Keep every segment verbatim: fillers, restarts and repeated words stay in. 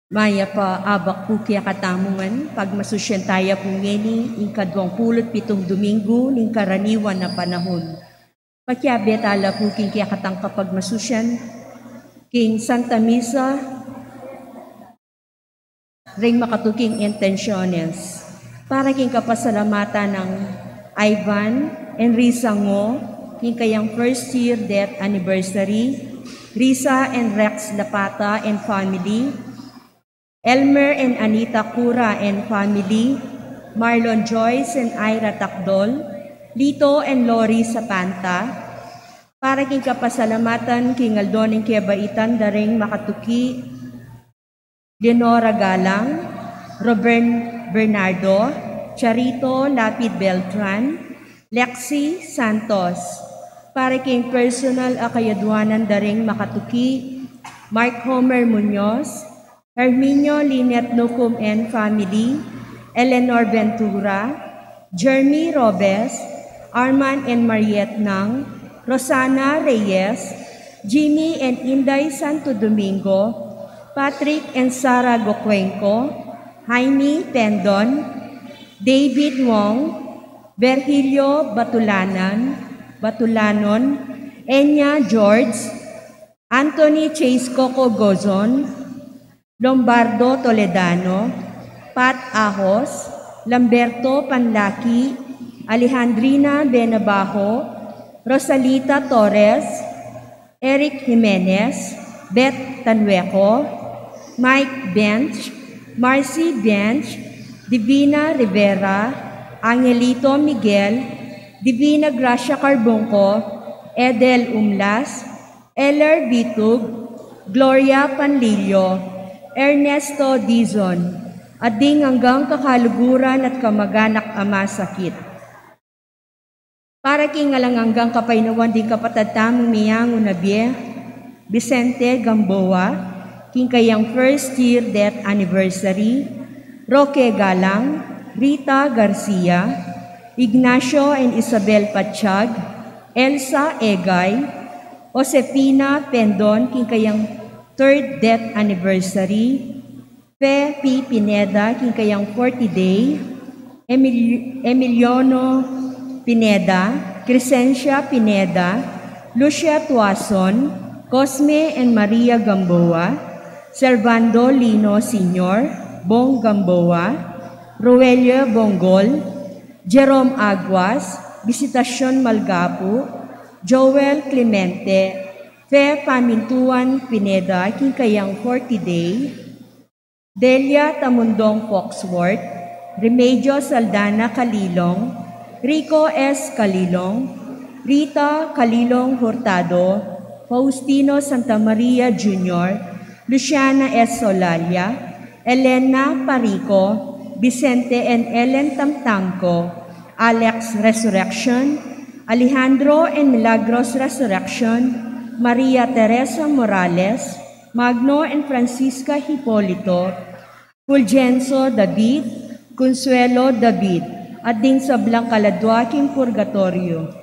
Mayap a abak pu kekatamu ngan, pagmasusyan taya pu ngeni ing kaduang pulu't pitung Domingo ning karaniwan a panahun. Pakiabe tala pu king kekatang kapagmasusyan, king Santa Misa, ring makatuking intensiones. Para king kapasalamatan nang Ivan and Risa Ngo, king kayang first year death anniversary, Risa and Rex Lapata and family, Elmer and Anita Cura and family, Marlon Joyce and Ira Tacdol, Lito and Lori Sapanta, para king kapasalamatan king aldo ning kebaitan da ring makatuki, Leonora Galang, Robert Bernardo, Charito Lapid Beltran, Lexi Santos, para king personal a kayaduanan da ring makatuki, Mark Homer Muñoz, Herminio Linet Nucum and family, Eleanor Ventura, Jeremy Robes, Arman and Mariette Nang, Rosana Reyes, Jimmy and Inday Santo Domingo, Patrick and Sara Gocuenco, Jaime Pendon, David Wong, Virgilio Batulanan, Batulanon, Enya George, Anthony Chase Coco Gozon, Lombardo Toledano, Pat Ahos, Lamberto Panlaki, Alejandrina Benabajo, Rosalita Torres, Eric Jimenez, Beth Tanhueco, Mike Bench, Marcy Bench, Divina Rivera, Angelito Miguel, Divina Gracia Carbonco, Edel Umlas, Eller Bitug, Gloria Panlilio, Ernesto Dizon, at ding anggang kakaluguran at kamag-anak a masakit. Para king alang anggang kapaynawan ding kapatad tamung meyangu na bie, Vicente Gamboa, king kayang first year death anniversary, Roque Galang, Rita Garcia, Ignacio and Isabel Patiag, Elsa Egay, Josefina Pendon, king kayang third death anniversary, Fe P. Pineda, king kayang forty day, Emil-, Emiliano Pineda, Crescencia Pineda, Lucia Tuason, Cosme and Maria Gamboa, Servando Lino Senior, Bong Gamboa, Roelio Bongol, Jerome Aguas, Visitacion Malgapu, Joel Clemente, Fe Pamintuan Pineda, king kayang forty day, Delia Tamundong Foxworth, Remedios Aldana Calilong, Rico S. Calilong, Rita Calilong Hurtado, Faustino Santa Maria Junior, Luciana S. Solalia, Elena Parico, Vicente and Ellen Tamtangco, Alex Resurrection, Alejandro and Milagros Resurrection, Maria Teresa Morales, Magno and Francisca Hipolito, Fulgencio David, Consuelo David, at ding sablang kaladua king purgatorio.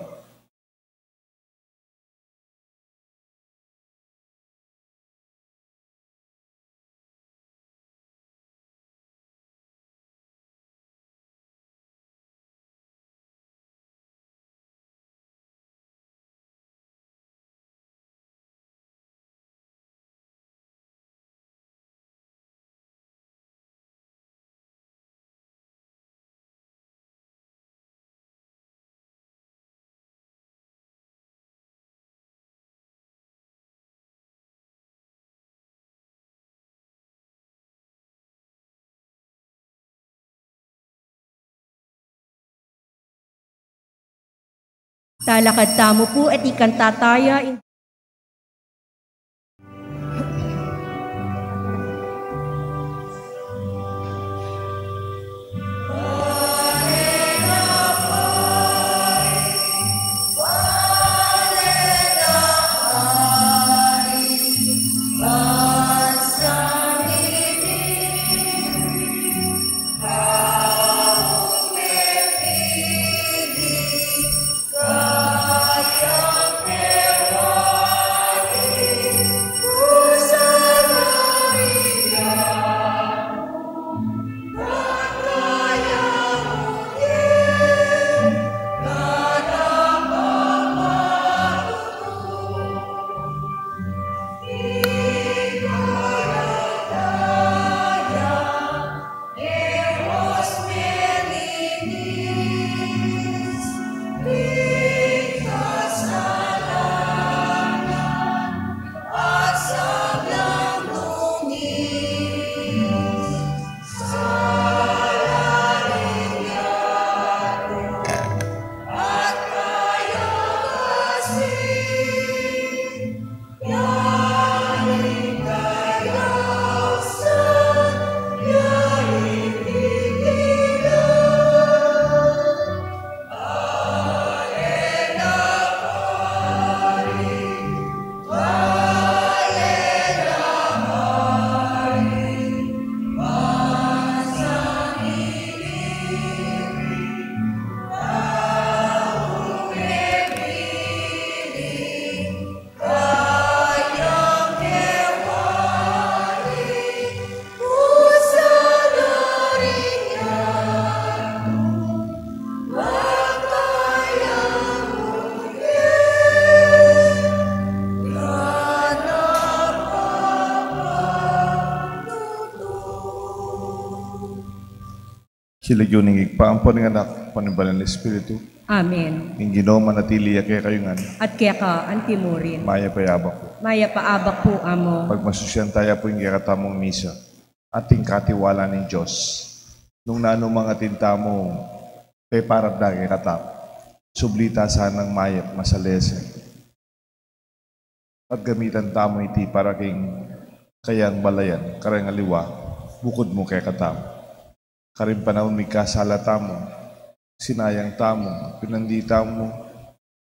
Talakad tamu pu at ikanta taya ing King lagyu ning Ibpa, ampo ning Anak, ampo ning Banal a Espiritu. Amen. Ing Ginu manatili ya kekayu ngan. At keka antimurin. Mayap a abak pu. Mayap a abak pu, Among. Pagmasusyan taya pu ing kekatamung misa. Ating katiwala ning Dios. Nung nanu mang atin tamung peparabda kekatamu, subli ta sanang mayap, masalese. Paggamitan tamu iti para king kayang balayan, kareng aliwa, bukud mu kekatamu. Karing panaun mikasala tamu, sinayang tamu, pinandi tamu,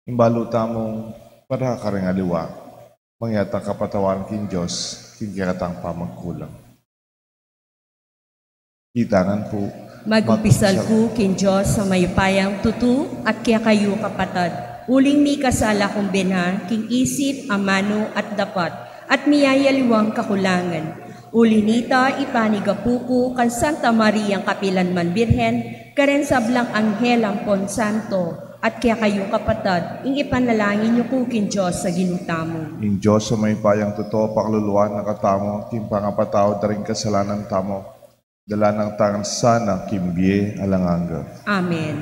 imbalu tamung para kareng aliwa, mangyatang kapatawaran king Dios, king kekatang pamagkulang. Kita ngan pu. Magumpisal ku king Dios a mayupayang tutu, at kekayu kapatad. Uling mikasala kung bena, king isip, amanu, at dapat, at miyayaliwang kakulangan. Uli nita, ipanigapu ku kang Santa Mariang kapilanman Birhen, karen sablang anghel ampon santo, at kekayu kapatad, ing ipanalangin yu ku king Dios a Ginu tamu. Ing Dios a mayupayang tutu, pakaluluan na katamu, king pangapatawad da ring kasalanan tamu, dala na katamu sana king bie alang angga. Amen.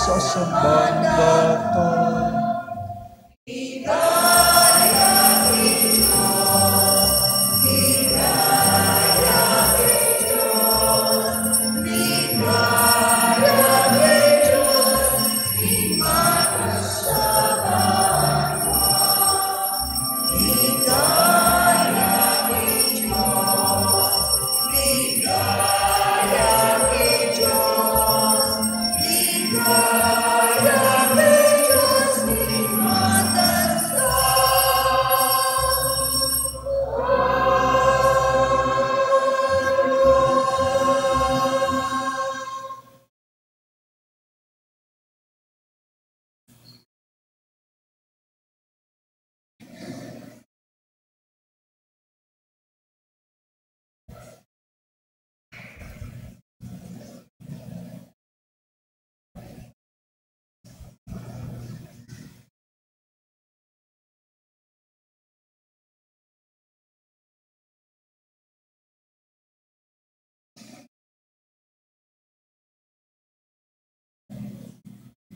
Sasamban da ka.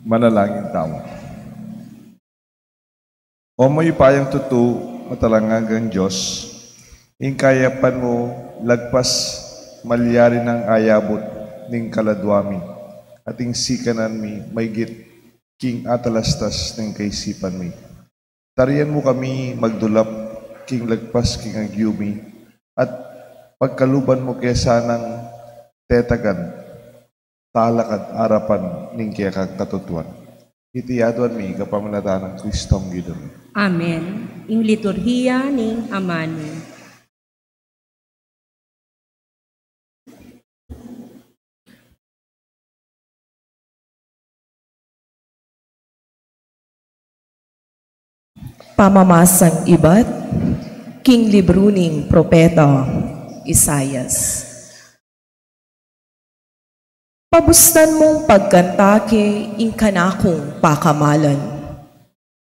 Manalangin tamu. O mayupayang tutu, matalangang Dios, ing kayapan mu lagpas malyari nang ayabut ning kaladua mi, at ing sikanan mi maygit king atalastas ning kaisipan mi. Tarian mu kami magdulap king lagpas king agyu mi, at pagkaluban mu ke sanang tetagan talakad arapan ning kekang katutuan. Iti aduan mi kapamilatan nang Kristong Ginu mi. Amen. Ing liturhiya ning amanu. Pamamasang ibat king libru ning propeta Isaias. Pabustan mung pagkanta ke ing kanakung pakamalan.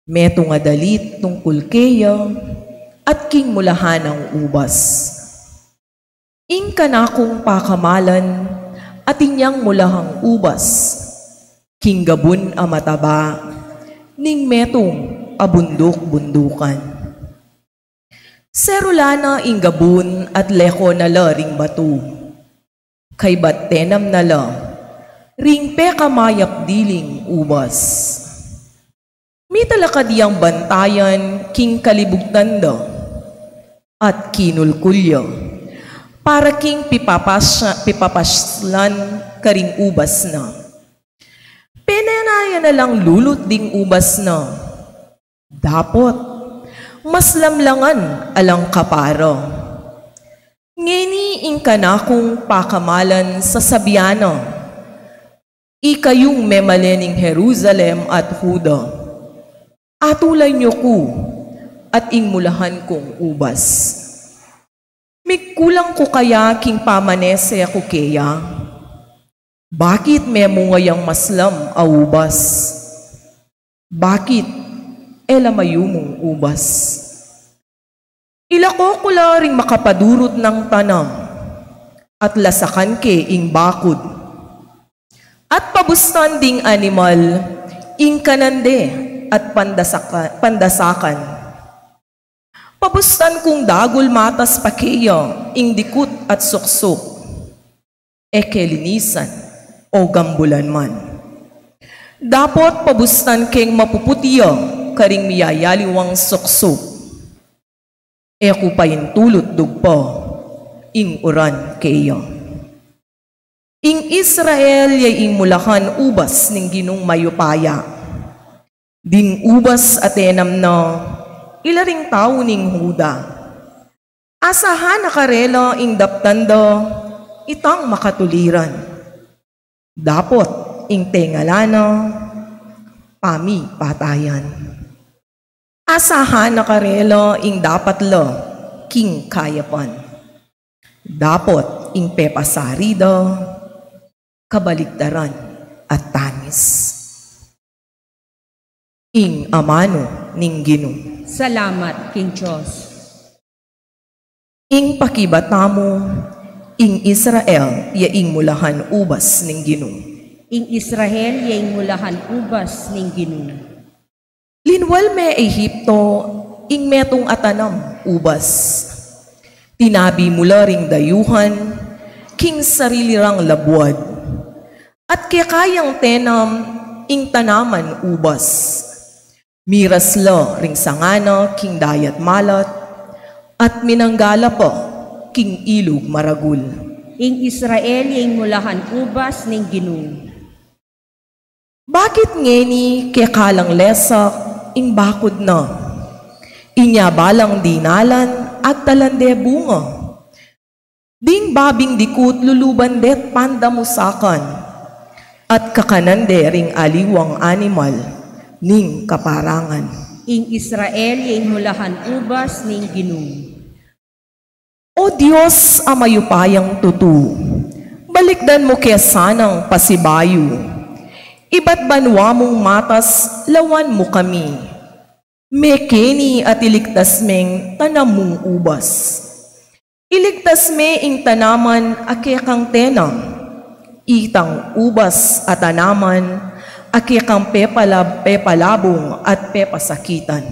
Metung a dalit tungkul keya at king mulahan nang ubas. Ing kanakung pakamalan atin yang mulahang ubas king gabun a mataba ning metung a bunduk-bundukan. Serulan na ing gabun at leko na la ring batu. Kaybat tenam na la ring pekamayap diling ubas. Mitalakad yang bantayan king kalibugtan da at kinulkul ya para king pipapasya-, pipapaslan karing ubas na. Penena ya na lang lulut ding ubas na. Dapot maslamlangan alang kapara. Ngeni ing kanakung pakamalan sasabian na, ikayung memalen ning Jerusalem at Juda, atulan yu ku at ing mulahan kung ubas. Migkulang ku kaya king pamanese ku keya? Bakit memunga yang maslam a ubas? Bakit e la mayumung ubas? Ilako ku la ring makapadurut nang tanam at lasakan ke ing bakud. At pabustan ding animal ing kanan de at pandasaka-, pandasakan. Pabustan kung dagul matas pa keya ing dikut at suksuk. E ke linisan o gambulan man. Dapot pabustan keng mapuputi ya karing miyayaliwang suksuk. E ku paintulut dugpa ing uran keya. Ing Israel ya ing mulahan ubas ning Ginung mayupaya. Ding ubas a tenam na ila ring tau ning Juda. Asahan na karela ing daptan da itang makatuliran. Dapot ing tengalan na pamipatayan. Asahan na karela ing dapat la king kayapan. Dapot ing pepasari da kabaligtaran at tamis. Ing amanu ning Ginu. Salamat king Dios. Ing pakibat tamu, ing Israel ya ing mulahan ubas ning Ginu. Ing Israel ya ing mulahan ubas ning Ginu. Linwal me Egipto ing metung a tanam ubas. Tinabi mu la ring dayuhan king sarili rang labuad. At keka yang tenam ing tanaman ubas. Miras la ring sanga na king dayat malat, at minangga la pa king ilug maragul. Ing Israel ya ing mulahan ubas ning Ginu. Bakit ngeni keka lang lesak ing bakud na? Inya balang dinalan agtalan de bunga. Ding babing dikut luluban de't pandamusakan, at kakanan de ring aliwang animal ning kaparangan. Ing Israel ya ing mulahan ubas ning Ginu. O Dios a mayupayang tutu, balikdan mu ke sanang pasibayu. Ibat banua mung matas lawan mu kami. Mekeni at iligtas meng tanam mung ubas. Iligtas me ing tanaman a kekang tenam, itang ubas a tanaman a kekang pepalab-, pepalabung at pepasakitan.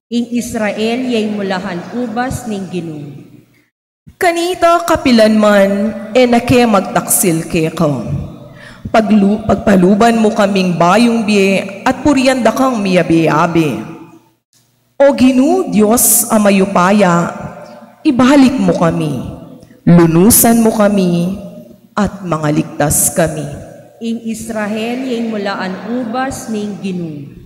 Ing Israel ya ing mulahan ubas ning Ginu. Kanita kapilan man, e na ke magtaksil keka. Paglu-, pagpaluban mu kaming bayung bie at purian da kang miyabe-abe. O Ginu, Dios a mayupaya, ibalik mu kami, lunusan mu kami, at mangaligtas kami. Ing Israel ya ing mulahan ubas ning Ginu.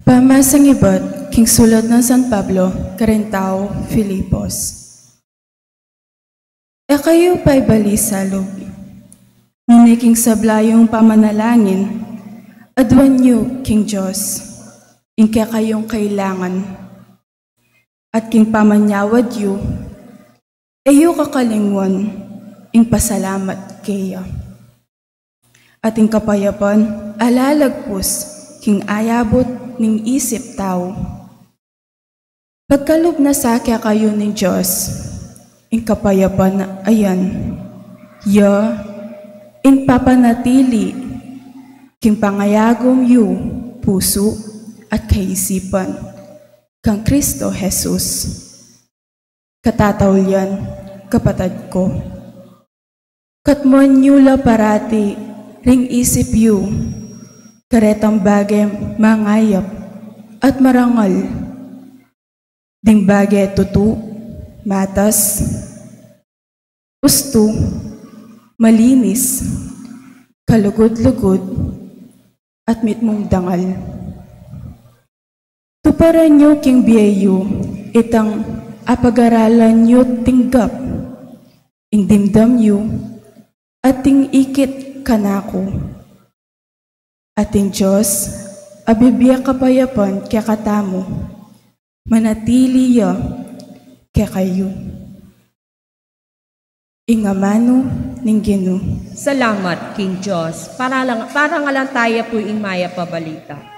Pamasang ibat king sulat nang San Pablo karing tau Filipos. E kayu paibali salub, nune king sabla yung pamanalangin, aduan yu king Dios ing kekayung kailangan, at king pamanyawad yu, e yu kakalingwan ing pasalamat keya. At ing kapayapan a lalagpus king ayabut ning isip tau, pagkalub na sa kekayu ning Dios ing kapayapan a yan, ya ing papanatili king pangayagum yu pusu at kaisipan kang Kristo Jesus. Katataulian, kapatad ku, katmuan yu la parati ring isip yu karetang bage mangayap at marangal, ding bage tutu, matas, ustu, malinis, kalugud-lugud, at mitmung dangal. Tuparan yu king bie yu itang apagaralan yu tinggap, ing dimdam yu, at ing ikit kanaku. At ing Dios a bibie kapayapan kekatamu, manatili ya kekayu. Ing amanu ning Ginu. Salamat king Dios. Para lang, parangalan taya pu ing mayap a balita.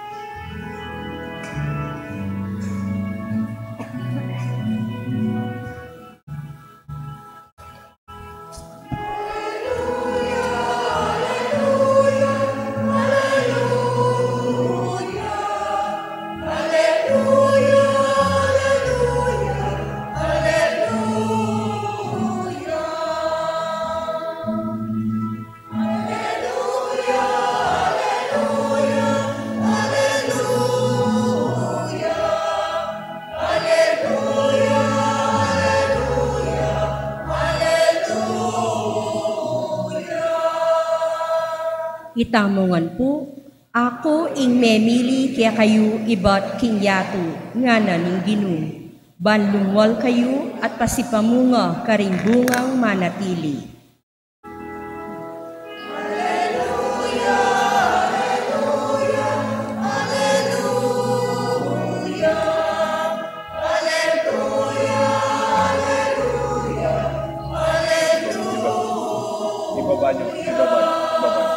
Itamu ngan pu, aku ing memili kekayu ibat king yatu, ngana ning Ginu, ban lumual kayu at pasipamunga karing bungang manatili. Ibaba nyo, ibaba nyo, ibaba nyo.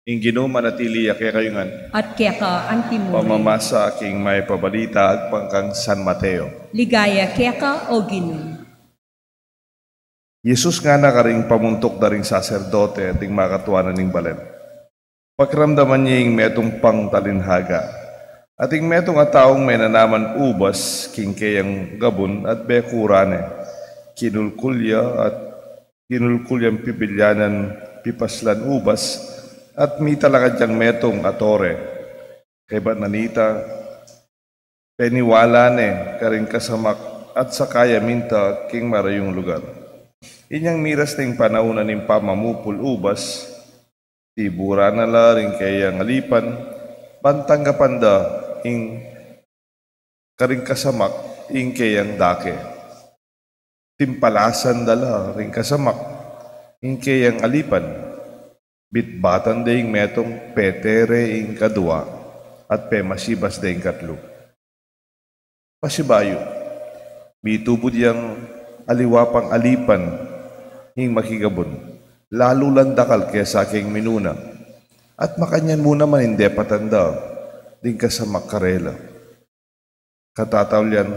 Ing Ginu manatili ya kekayu ngan. At keka antimu rin. Pamamasa king mayap a balita agpang kang San Mateo. Ligaya keka, o Ginu. Jesus ngana karing pamuntuk da ring saserdote at ding makatuanan ning balen. Pakiramdaman ye ing metung pang talinhaga. At ing metung a taung menanaman ubas king keyang gabun at bekuran ne. Kinulkul ya at kinulkul yang pibilyanan pipaslan ubas at mitalakad yang metung a tore. Kaybat na nita, peniwala ne karing kasamak at saka ya minta king marayung lugar. Inyang miras na ing panaun na ning pamamupul ubas, tiburan na la ring keyang alipan, ban tanggapan da ing karing kasamak ing keyang dake. Timpalasan da la ring kasamak ing keyang alipan. Bitbatan de ing metung, pete re ing kadua, at pemasibas de ing katlu. Pasibayu, mitubud yang aliwa pang alipan ing makigabun, lalu lang dakal kesa king minuna, at makanyan mu naman ing depatan da ding kasamak karela. Katataulian,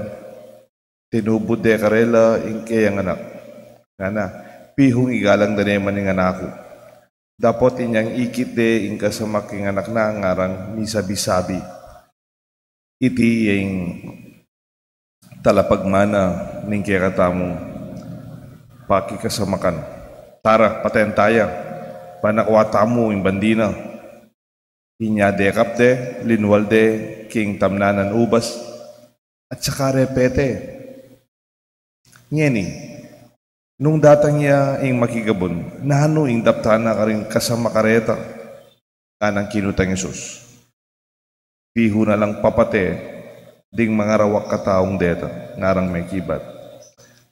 Tinubud de karela ing keyang anak. Ngana, pihung igalang da ne man ing anak ku. Dapot inyang ikit de ing kasamak king anak na, ngarang misabi-sabi. Iti ing talapagmana ning kekatamung pakikasamakan. Tara, patayan taya, panakwa tamu ing bandi na. Inya dekap de, linwal de king tamnanan ubas, at saka re pete. Ngeni, nung datang ya ing makigabun, nanu ing daptan na karing kasamak a reta? Nganang kinutang Jesus. Pihu na lang papate ding mangarawak kataung deta, ngarang mekibat.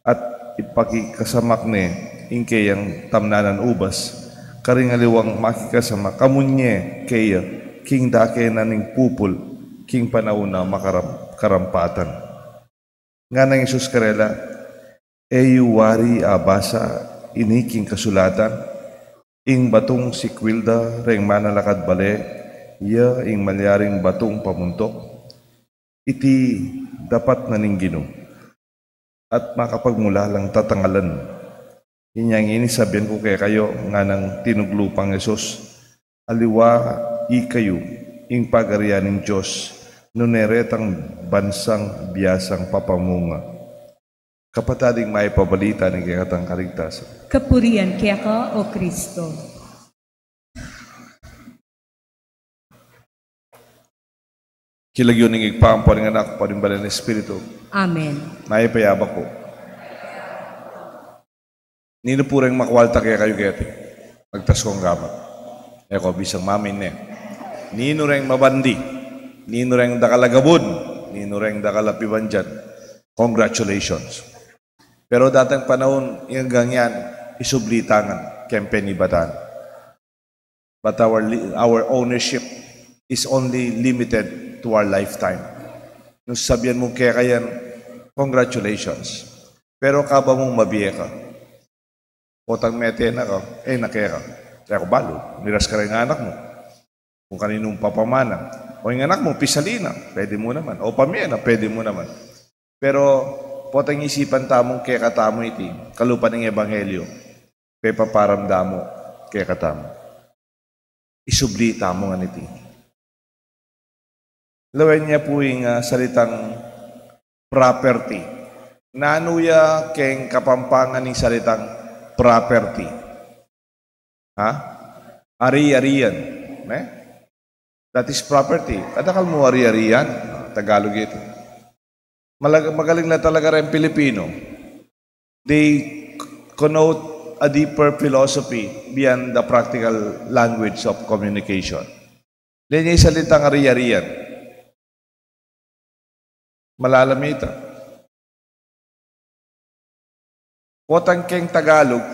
At ipakikasamak ne ing keyang tamnanan ubas karing aliwang makikasamak, amun ye keya king dake na ning pupul king panaun a makaram-, karampatan. Nganang Jesus karela, e yu wari abasa ini king kasulatan? Ing batung sikwil da reng manalakad bale, ya ing malyaring batung pamuntuk. Iti dapat na ning Ginu, at makapagmula lang tatangalan. Inya ngeni sabian ku kekayu, nganang tinuglu pang Jesus, aliwa ikayu ing pagarian ning Dios, nune retang bansang biasang papamunga. Kapatad, ing mayap a balita ning kekatang kaligtasan. Kapurian keka, O Kristo. King lagyu ning Ibpa, ampo ning Anak, ampo ning Banal a Espiritu. Amen. Mayap a yabak pu. Ninu pu reng makwalta kekayu keti, magtas kong gamat. E ko bisang mamin ne. Ninu reng mabandi, ninu reng dakal a gabun, ninu reng dakal a pibandian, congratulations. Pero datang panaun, ing anggang yan, isubli ta ngan keng penibatan. But our li-, our ownership is only limited to our lifetime. Nung sabian mu keka yan, congratulations. Pero kaba mung mabie ka, potang mete na ka, e na keka. E ku balu, miras ka reng anak mu, kung kaninung papamana. O ing anak mu, pisali na, pwede mu naman. O pamie na, pwede mu naman. Pero potang isipan tamung kekatamu iti kalupa ning ebanghelyo, pepaparamdam mu kekatamu. Isubli tamu ngan iti. Lawen ya pu ing, ah, salitang property. Nanu ya keng Kapampangan ing salitang property? Ha? Ari-arian. Ne? That is property. Kadakal mu ari-arian. Ah, Tagalog ito. Malag-, magaling la talaga reng Pilipino. They connote a deeper philosophy beyond the practical language of communication. Lawen ya ing salitang ari-arian, malalam ita. Potang keng Tagalog,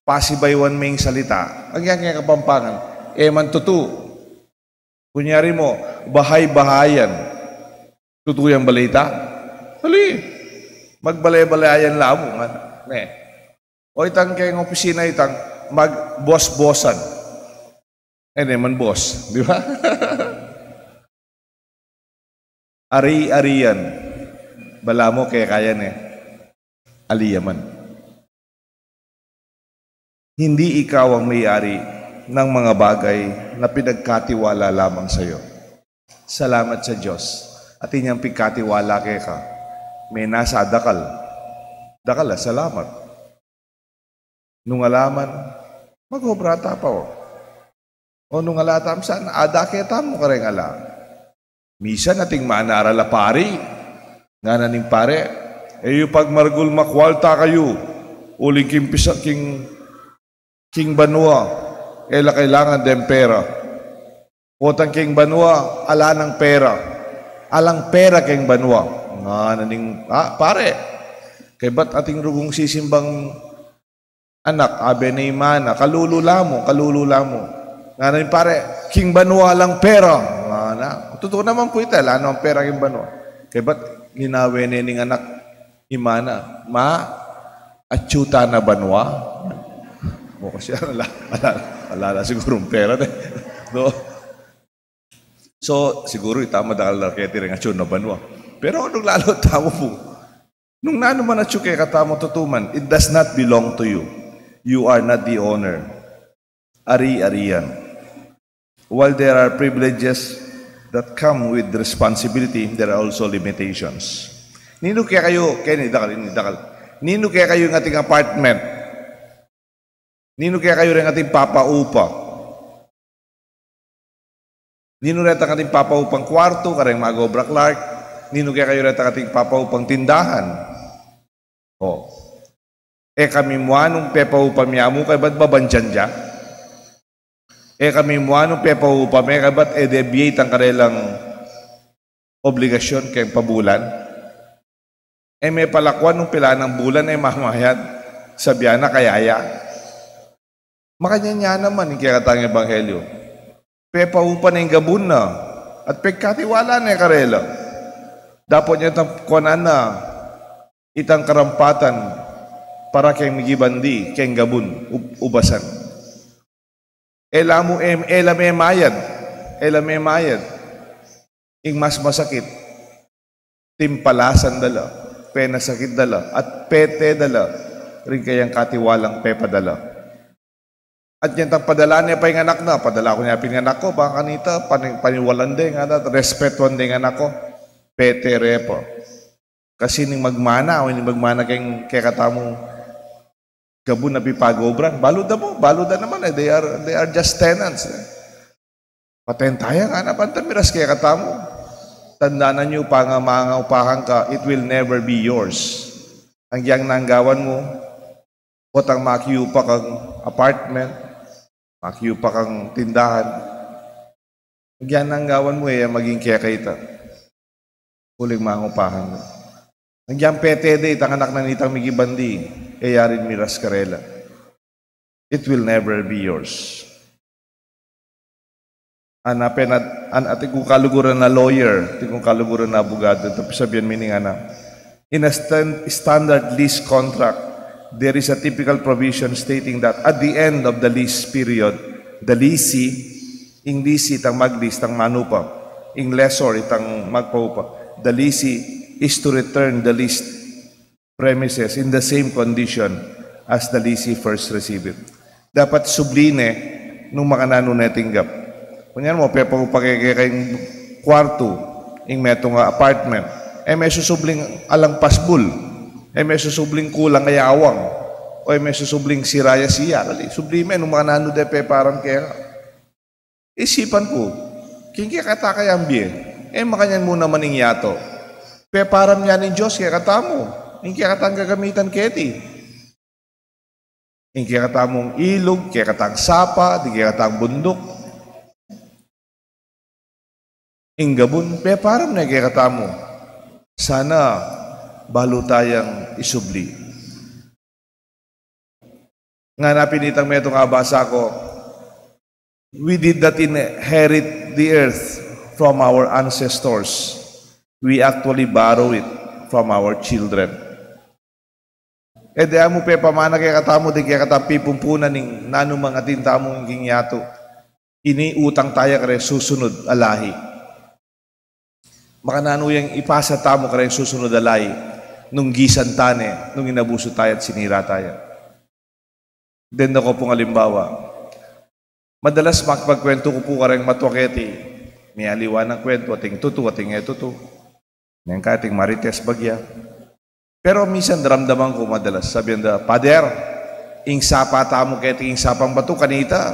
pasibayuan me ing salita. Ing keng Kapampangan, e man tutu. Kunyari mu, bahay-bahayan. Tutu yang balita? Ali. Magbalay-balayan la mu, ngan. Ne. O itang keng opisina itang magboss-bossan. E, ne man boss, di ba? Ari-arian. Balamu keka yan e. Ali ya man. Hindi ikaw ang may-ari ng mga bagay na pinagkatiwala lamang sa'yo. Salamat sa Diyos. Atin yang pigkatiwala keka. Menasa dakal. Dakal a salamat. Nung ala man, mag-obra ta pa, o. O nung ala tamu sana, adake tamu kareng ala. Misan ating manaral a pari, ngana ning pare, e yu pagmargul makwalta kayu, uling king pisa-, king, king banua, e la kailangan deng pera. Potang king banua, ala nang pera. Alang pera king banua. Ngana ning, ah, pare, kaybat ating rugung sisimbang anak, abe ning ima na, kalulu la mu, kalulu la mu. Ngana ning pare, king banua alang pera. Ngana, tutu naman pu ita, ala nang pera king banua. Kaybat ginawe ne ning anak, ima na, ma, atyu ta na banua. O, kasi ala, ala, ala, ala sigurung pera ne. No? So, siguru ita madakal la keti reng atyu na banua. Pero nung lalu tamu pu, Nung nanu man atyu kekatamu, tutu man, it does not belong to you. You are not the owner. Ari-arian. While there are privileges that come with responsibility, there are also limitations. Ninu kekayu, keni dakal, ini dakal. Ninu kekayu ing ating apartment? Ninu kekayu reng ating papaupa? Ninu retang ating papaupang kwartu, kareng mag-obra, clerk? Ninu kekayu retang ating papaupang tindahan? O. E kami mua nung pepaupa mi mu kaybat babandian ya? E kami mua nung pepaupa mi kaybat e de bie itang karelang obligasyun keng pabulan? E me palakuan nung pilan nang bulan e mamayad, sabyan na kaya ya? Makanyan ya naman ing kekatang ebanghelyo. Pepaupa ne ing gabun na, at pekatiwala ne karela. Dapot ne itang kuanan na itang karampatan para keng migibandi, keng gabun, ub-, ubasan. E la mu, e, e la me mayad. E la me mayad. Ing mas masakit, timpalasan da la, penasakit da la, at pete da la ring kayang katiwalang pepadala. At inyang tang padala ne pa ing anak na, padala ku ne pin ing anak ku, bang kanita, pani-, paniwalan de ing anak, respetuan de ing anak ku, pete re pa. Kasi ning magmana, o ning magmana keng kekatamung gabun a pipag-obran, balu da mu, balu da naman e, they are, they are just tenants e. Patayan taya ngana, banta miras kekatamu. Tandanan yu, panga-, mangaupahan ka, it will never be yours. Agyang nanggawan mu, potang makiupa kang apartment, makiupa kang tindahan, agyang nanggawan mu, e ya maging keka ita uling mangupahan. Agyang pete de itang anak na nitang migibandi, e ya rin miras karela. It will never be yours. Ana pin, an-, atin kung kaluguran a lawyer, atin kung kaluguran a abogado, ita pisabian mi ning ana. In a stan-, standard lease contract, there is a typical provision stating that at the end of the lease period, the leasee, ing leasee itang mag-lease, itang manupa, ing lessor itang magpaupa, the leasee is to return the leased premises in the same condition as the leasee first received it. Dapat subli ne nung makananu ne tinggap. Kunyan mu, pepaupa ke keng kwartu, ing metung a apartment, e me susubling alang pasbul, e me susubling kulang ya awang, o e me susubling sira ya siyar. Ali, subli me nung makananu de peparam keka. Isipan ku, king kekata kayang bie, e makanyan mu naman ing yatu. Peparam ya ning Dios kekatamu ing kekatang gagamitan keti. Ing kekatamung ilug, kekatang sapa, ding kekatang bunduk, ing gabun, peparam ne kekatamu. Sana balu tayang isubli. Ngana pin itang metung a basa ku, we did not inherit the earth from our ancestors. We actually borrow it from our children. E de mu pepamana kekatamu ding kekatang pipumpunan ning nanumang atin tamu king yatu. Ini utang taya kareng susunud a lahi. Makananu yang ipasa tamu kareng susunud a lahi nung gisan ta ne, nung inabusu taya at sinira taya? Denda ku pung alimbawa. Madalas makipagkwentu ku pu kareng matua keti. Miyaliwa nang kwentu, ating tutu, ating e tutu. Neng ka ating marites bagya. Pero minsan daramdaman ku madalas, sabian da, "Pader, ing sapa tamu keti, ing sapang batu kanita,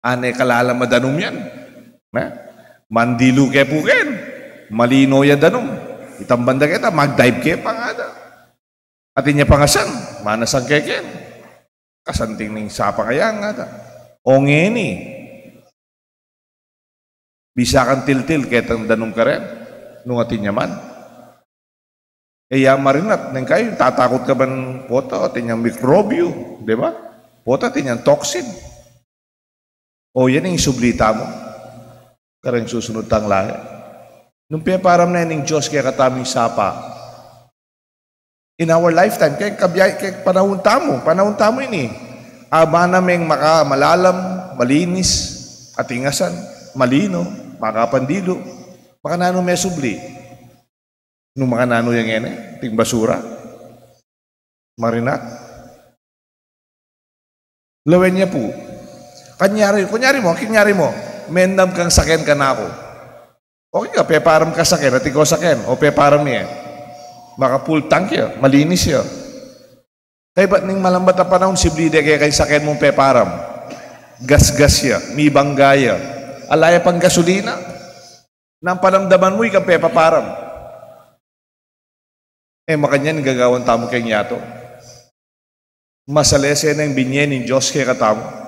ane kalalam a danum yan. Ne? Mandilu ke pu ken. Malino ya danum. Itang banda keta, mag-dive ke pa," ngada. Atin ya pang asan, manasang ke ken. Kasanting ning sapa ngaya, ngada. O ngeni, bisa kang tiltil ketang danum karen, nung atin ya man. E ya marinat, neng kayu, tatakut ka ban pota, atin yang mikrobyo, di ba? Pota, atin yang toxin. O yan ing subli tamu kareng susunud tang lahi. Nung peparam ne ning Dios kekatamu ing sapa, in our lifetime, keng kabya-, keng panaun tamu, panaun tamu ini, aman na meng makamalalam, malinis, ating asan, malino, makapandilu, makananu me subli? Nung makananu yang ngeni, ating basura. Marinat. Lawen ya pu. Kunyari, kunyari mu, kunyari mu, mendam kang saken kanaku. Okay ka, peparam ka saken, atin kang saken, o peparam ye. Maka-full tank ya, malinis ya. Kaybat ning malambat a panaun, sibli de keka ing saken mung peparam. Gasgas ya, mibangga ya. Ala ya pang gasolina. Nung panamdaman mu, ika ing pepaparam. E makanyan ing gagawan tamu keng yatu. Masalese na ing binie ning Dios kekatamu.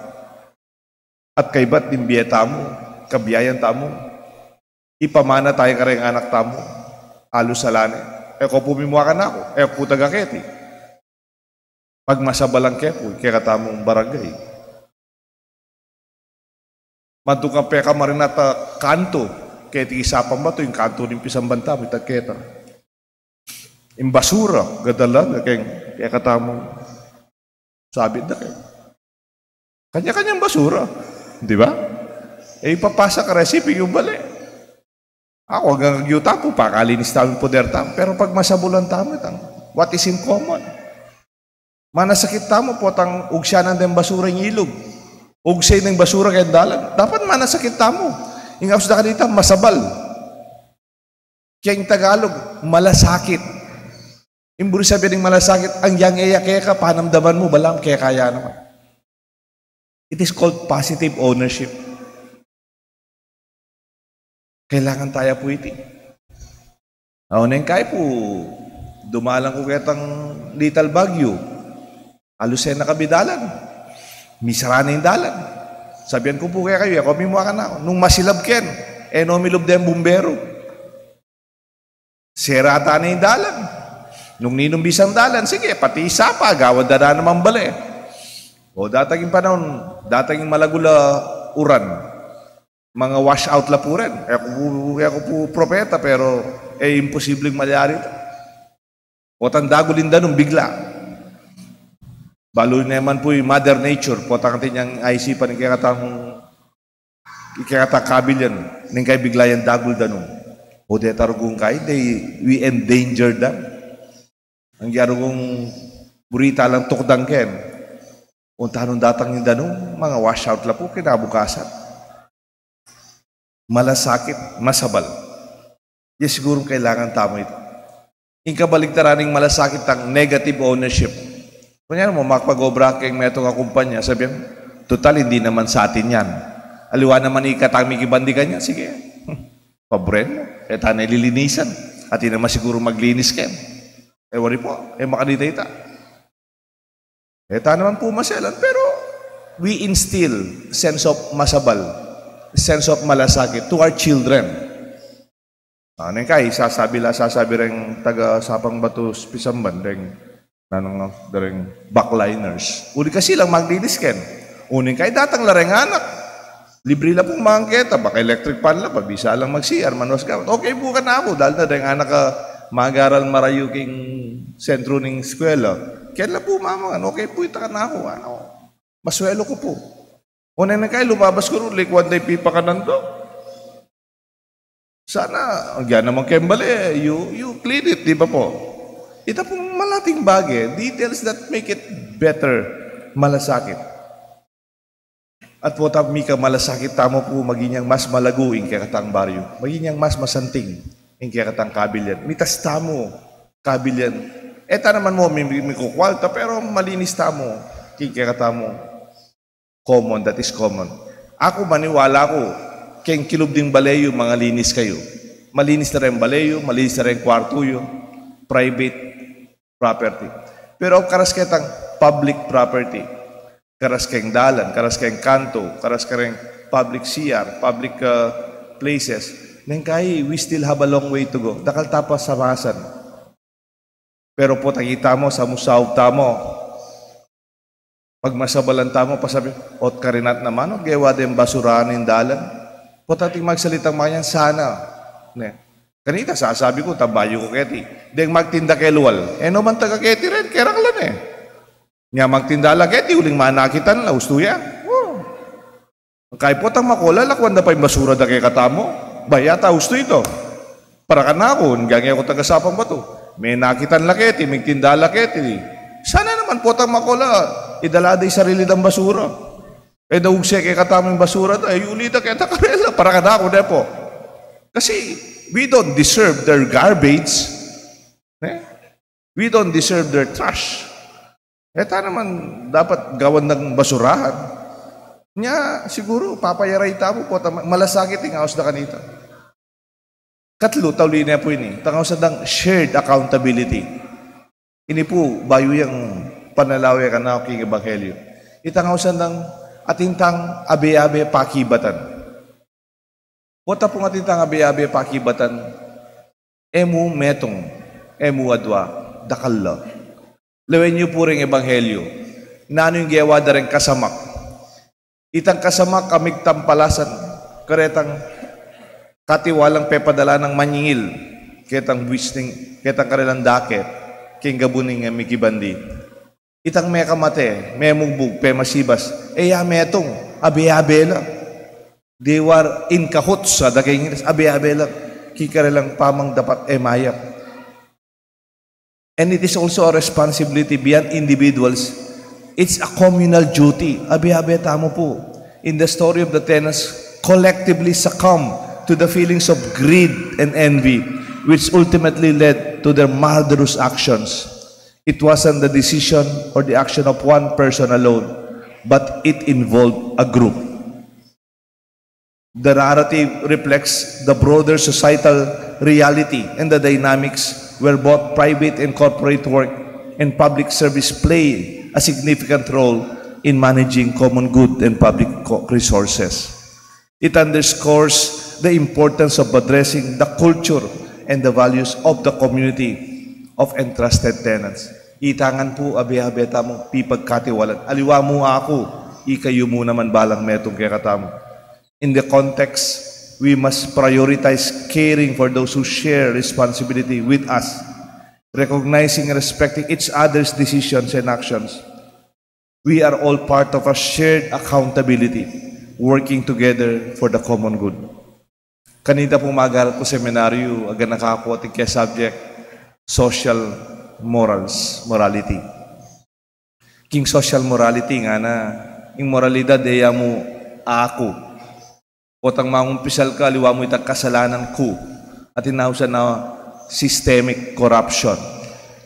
At kaybat ding bie tamu, kabiayan tamu, ipamana taya kareng anak tamu, alus ala ne. E ko pu mimua kanaku, e ku pu taga keti. Pagmasabalan ke pu, kekatamung barangay. Mantu kang pekamarinat a kantu, keti Sapang Batu, ing kantu ning pisamban tamu, ita keta. Ing basura, gadalan, keng, kekatamung sabit da ke. Kanya-kanyang basura. Di ba? E, ipapasa ka resipi yu bale. Aku, anggang agyu tamu, pakalinis tamu ing poder tamu. Pero pagmasabulan tamu, itang, what is in common? Manasakit tamu, potang ugsianan deng basura ing ilug. Ugse deng basura keng dalan. Dapat manasakit tamu. Ing aus da kanita, masabal. Keng Tagalog, malasakit. Ing buri sabian ning malasakit, anggang e ya keka, panamdaman mu, balamu keka ya naman. It is called positive ownership. Kailangan taya pu iti. Aw, neng kai pu, dumalan ku ketang Little Baguio. Alus e na kabi dalan. Misara na ing dalan. Sabian ku pu kekayu, e ko mimua kanaku. Nung masilab ken, e no milub deng bumbero. Serada na ing dalan. Nung ninung bisang dalan, sige, pati Sapa, gawan da na naman bale. O, datang ing panaun, datang ing malagul a uran. Manga wash out la pu ren. E ku pu, e ku pu propeta, pero, e, imposibleng malyari ita. Potang dagul ing danum bigla. Balu ne man pu ing Mother Nature, potang atin yang aisipan ing kekatamung, ing kekatang kabilyan, neng kai bigla yang dagul danum. O, deta rugung kai, they, we endanger them. Anggang rugung buri ta lang tukdang ken. Onta nung datang ing danum, manga wash out la pu kinabukasan. Malasakit, masabal. Ya sigurung kailangan tamu ita. Ing kabaligtaran ning malasakit, itang negative ownership. Kunyari mu, makapag-obra keng metung a kumpanya, sabian, "Tutal, hindi naman sa atin yan. Aliwa naman ikatang mikibandikan yan, sige." Pabren mu, e ta na lilinisan. Atin naman siguru maglinis ken. E wari pu, e makanita ita. E ta naman pu maselan, pero we instill sense of masabal, sense of malasakit to our children. Ah, neng kai, sasabi la, sasabi reng taga Sapang Batu, pisamban, reng, nanung, reng backliners. Uli kasi lang maglinis ken. Uling kai datang la reng anak. Libre la pung mangketa, baka electric fan la, pabisa lang mag-C R, manuas gawan. Okay pu kanaku, dalan da reng anak a mag-aral marayu king sentru ning eskwela. Kaya la pu mamangan, okay pu ita kanaku, ano. Maswelo ku pu. O neng kai lumabas ku, likwan da ipipakanan do. Sana, agyan naman keng bale, you, you clean it, di ba pu? Ita pung malating bage, details that make it better, malasakit. At potang mika malasakit tamu pu, maging yang mas malagu ing kekatang baryu. Maging yang mas masanting ing kekatang kabilyan. Mitas tamu kabilyan. E ta naman mu mi-, mi-, mikukwalta, pero malinis tamu king kekatamu. Common, that is common. Aku, maniwala ku, keng kilub ding bale yu, mangalinis kayu. Malinis na reng bale yu, malinis na reng kwartu yu, private property. Pero karas ketang public property, karas keng dalan, karas keng kantu, karas kareng public C R, public, uh, places, neng kai, we still have a long way to go. Dakal ta pa samasan. Pero potang ita mu, samusaup tamu, pagmasabalan tamu, pasabi, "Ot karinat naman, ot gewa deng basurahan ing dalan." Potang ating magsalitang makanyan, sana. Ne. Kanita, sasabi ku, tambayu ku keti. Deng magtinda kelual. E no man taga keti ren, kerang la ne. Nya magtinda la keti, uling manakitan la, ustu ya. O. Kaya potang makola, lakwan da pa ing basura da kekatamu. Ba, yata ustu ita. Para kanaku, nung e ku taga Sapang Batu, menakitan la keti, migtinda la keti. San Potang makula, idala da ing sarili dang basura. E, daug se kekatamu ing basura da, e, yuli da keta karela, para kanaku, ne pu. Kasi, we don't deserve their garbage. Ne? We don't deserve their trash. E, ta naman dapat gawan dang basurahan. Nya, siguru, papayaray tamu, potang ma-, malasakit ing aus da kanita. Katlu, tauli ne pu ini, itang ausan dang shared accountability. Ini pu, bayu yang panalawe kanaku king ebanghelyu. Itang ausan dang atin tang abe-abe pakibatan. Pota pung atin tang abe-abe pakibatan, e mu metung, e mu adua, dakal la. Lawen yu pu reng ebanghelyu. Nanu ing gewa da reng kasamak? Itang kasamak a migtampalasan karetang katiwalang pepadala nang manyingil ketang buis ning, ketang karelang dake king gabun ning, e, mikibandi. Itang mekamate, memugbug, pemasibas, e ya metung, abe-abe la. They were in cahoots, sa da keng Ingles, abe-abe la king karelang pamangdapat e mayap. And it is also a responsibility beyond individuals. It's a communal duty. Abe-abe tamu pu. In the story of the tenants, collectively succumb to the feelings of greed and envy, which ultimately led to their murderous actions. It wasn't the decision or the action of one person alone, but it involved a group. The narrative reflects the broader societal reality and the dynamics where both private and corporate work and public service play a significant role in managing common good and public co-, resources. It underscores the importance of addressing the culture and the values of the community of entrusted tenants. Ita ngan pu, abe-abe tamu, pipagkatiwalan. Aliwa mu aku, ikayu mu naman balang metung kekatamu. In the context, we must prioritize caring for those who share responsibility with us, recognizing and respecting each other's decisions and actions. We are all part of a shared accountability, working together for the common good. Kanita pung mag-aral ku seminaryu, aganaka ku atin keng subject, social morals, morality. King social morality ngana, ing moralidad e ya mu aku. Potang mangumpisal ka, aliwa mu itang kasalanan ku. Atin ausan a systemic corruption.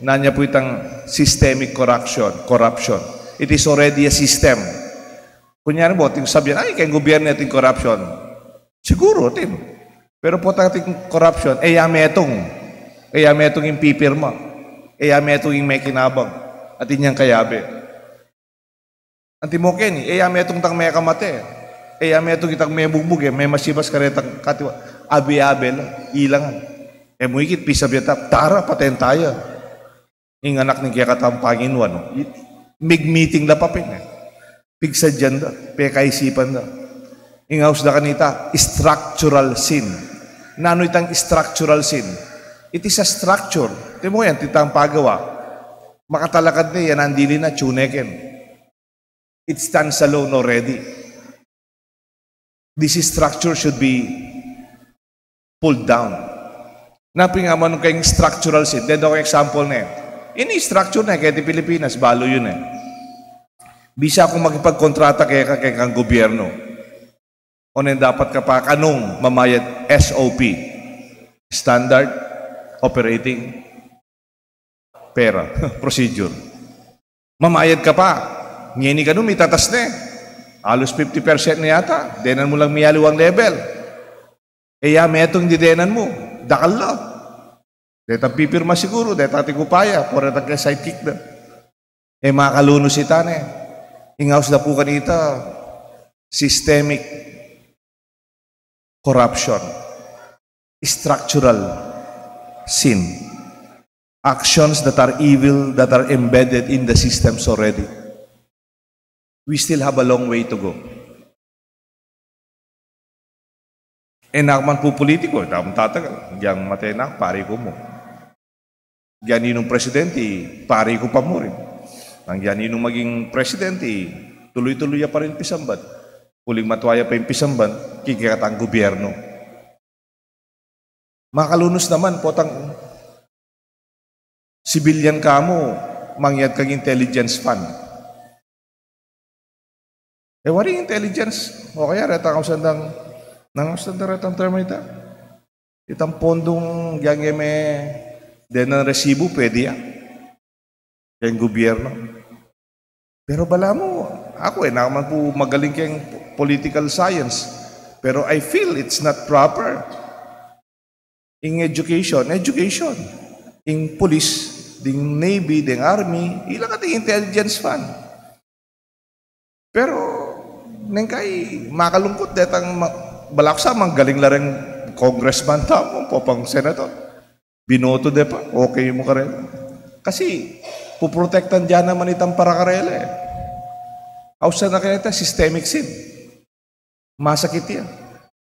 Nanu ya pu itang systemic corruption, corruption? It is already a system. Kunyari, boti ing sabian, ay, keng gubyernu atin corruption. Siguru, atin. Pero potang atin corruption, e ya metung. E ya metung ing pipirma. E ya metung ing mekinabang. Atin yang kayabe. Antimo keni, e ya metung itang mekamate. E ya metung itang mebugbug, e, memasibas karetang katiwa. Abe-abe la, ilangan. E mu ikit, pisabian ta, tara, paten taya. Ing anak ning kekatang Panginoon, no? Mig-meeting la pa pin, e. Pigsadyan da, pekaisipan da. Ing aus da kanita, structural sin. Nanu itang structural sin? It is a structure. Timo yan, itang pagawa. Makatalakad ne, yan ang dili na, tune ken. It stands alone already. This structure should be pulled down. Na pin nga, manung keng structural sin. Dende kung example ne. Ini structure ne, keti Pilipinas, balu yu ne. Bisa kung makipagkontrata keka, kekang gubyernu. O ne dapat ka pa kanung mamayad S O P. Standard Operating pera, procedure. Mamayad ka pa. Ngeni kanu mitatas ne. Alos fifty percent ne yata. Denan mu lang miyaliwang level. E ya metung didenan mu. Dakal la. Detang pipirma siguru, detang tikupaya, pota detang keng sidekick da. E makalunus ita ne. Ing aus da pu kanita, systemic corruption, structural sin, actions that are evil, that are embedded in the systems already. We still have a long way to go. E na ku man pu politiku, tamung tatagal. Agyang mate na, pari ku mu. Agyang ninung presidente, pari ku pa mu rin. Agyang ninung maging presidente, tuloy-tuloy ya pa rin pisamban. Uling matua ya pa ing pisamban, king kekatang gubyernu. Makalunus naman, potang civilian ka mu, mangyad kang intelligence fund. E, waring intelligence, o kaya retang ausan dang, nang ausan da retang term ita? Itang pondong yang e me, denan resibu, pwede ya. Keng gobyerno. Pero balamu, aku e naman pu magaling keng political science. Pero I feel it's not proper. Ing education, education. Ing police, ding navy, ding army, ila kating intelligence fund. Pero, neng kai, makalungkut, detang ma-, balaku sa, magaling la reng congressman tamu, popang senator. Binoto de pa, okay mu karela. Kasi, puprotektan da naman itang para karela e. Ausan na kanita, systemic sin. Masakit ya.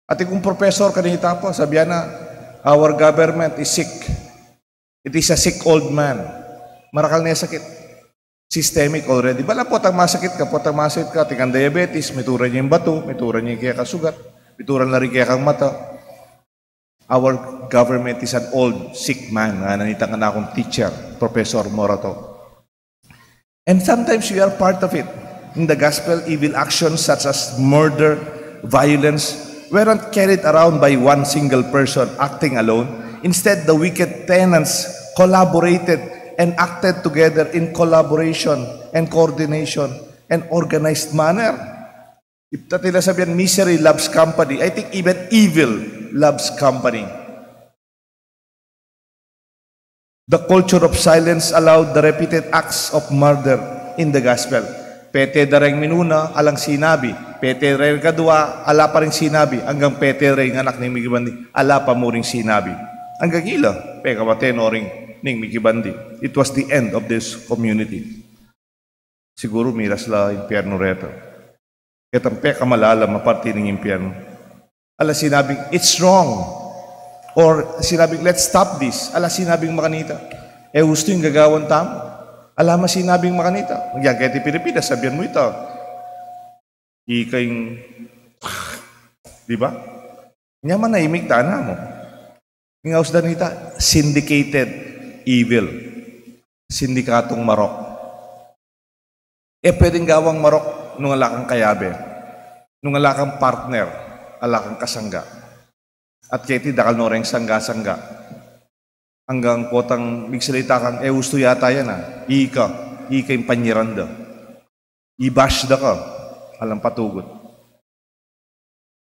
Atin kung professor kanita pa, sabi na, "Our government is sick. It is a sick old man." Marakal ne sakit. Systemic already. Bala potang masakit ka, potang masakit ka, atin kang diabetes, mituran ya ing batu, mituran ya ing kekang sugat, mituran la rin ing kekang mata. "Our government is an old sick man," ngana nitang kanakung teacher, Professor Morato. And sometimes we are part of it. In the gospel, evil actions such as murder, violence, weren't carried around by one single person acting alone. Instead, the wicked tenants collaborated and acted together in collaboration and coordination and organized manner. Ita ing sabian, "Misery loves company." I think even evil loves company. The culture of silence allowed the repeated acts of murder in the gospel. Pete da reng minuna, alang sinabi. Pete da reng kadua, ala pa ring sinabi. Anggang pete da reng anak ning mikibandi, ala pa mu ring sinabi. Anggang ila, pekamate no ring ning mikibandi. It was the end of this community. Siguru miras la impyernu reta. Ketang pekamalalam a parti ning impyernu. Ala sinabing, "It's wrong." Or sinabing, "Let's stop this." Ala sinabing makanita, "E ustu ing gagawan tamu." Ala man sinabing makanita. Agyang keti Pilipinas, sabian mu ita, ika ing, di ba? Nya manahimik tana mu. Ing ausan da nita, syndicated evil. Sindikatung marok. E pwedeng gawang marok nung ala kang kayabe, nung ala kang partner, ala kang kasangga. At keti dakal no reng sangga-sangga. Anggang potang migsalita kang, "E ustu yata yan, a. Ika, ika ing panyiran da. I-bash da ka." Alang patugut.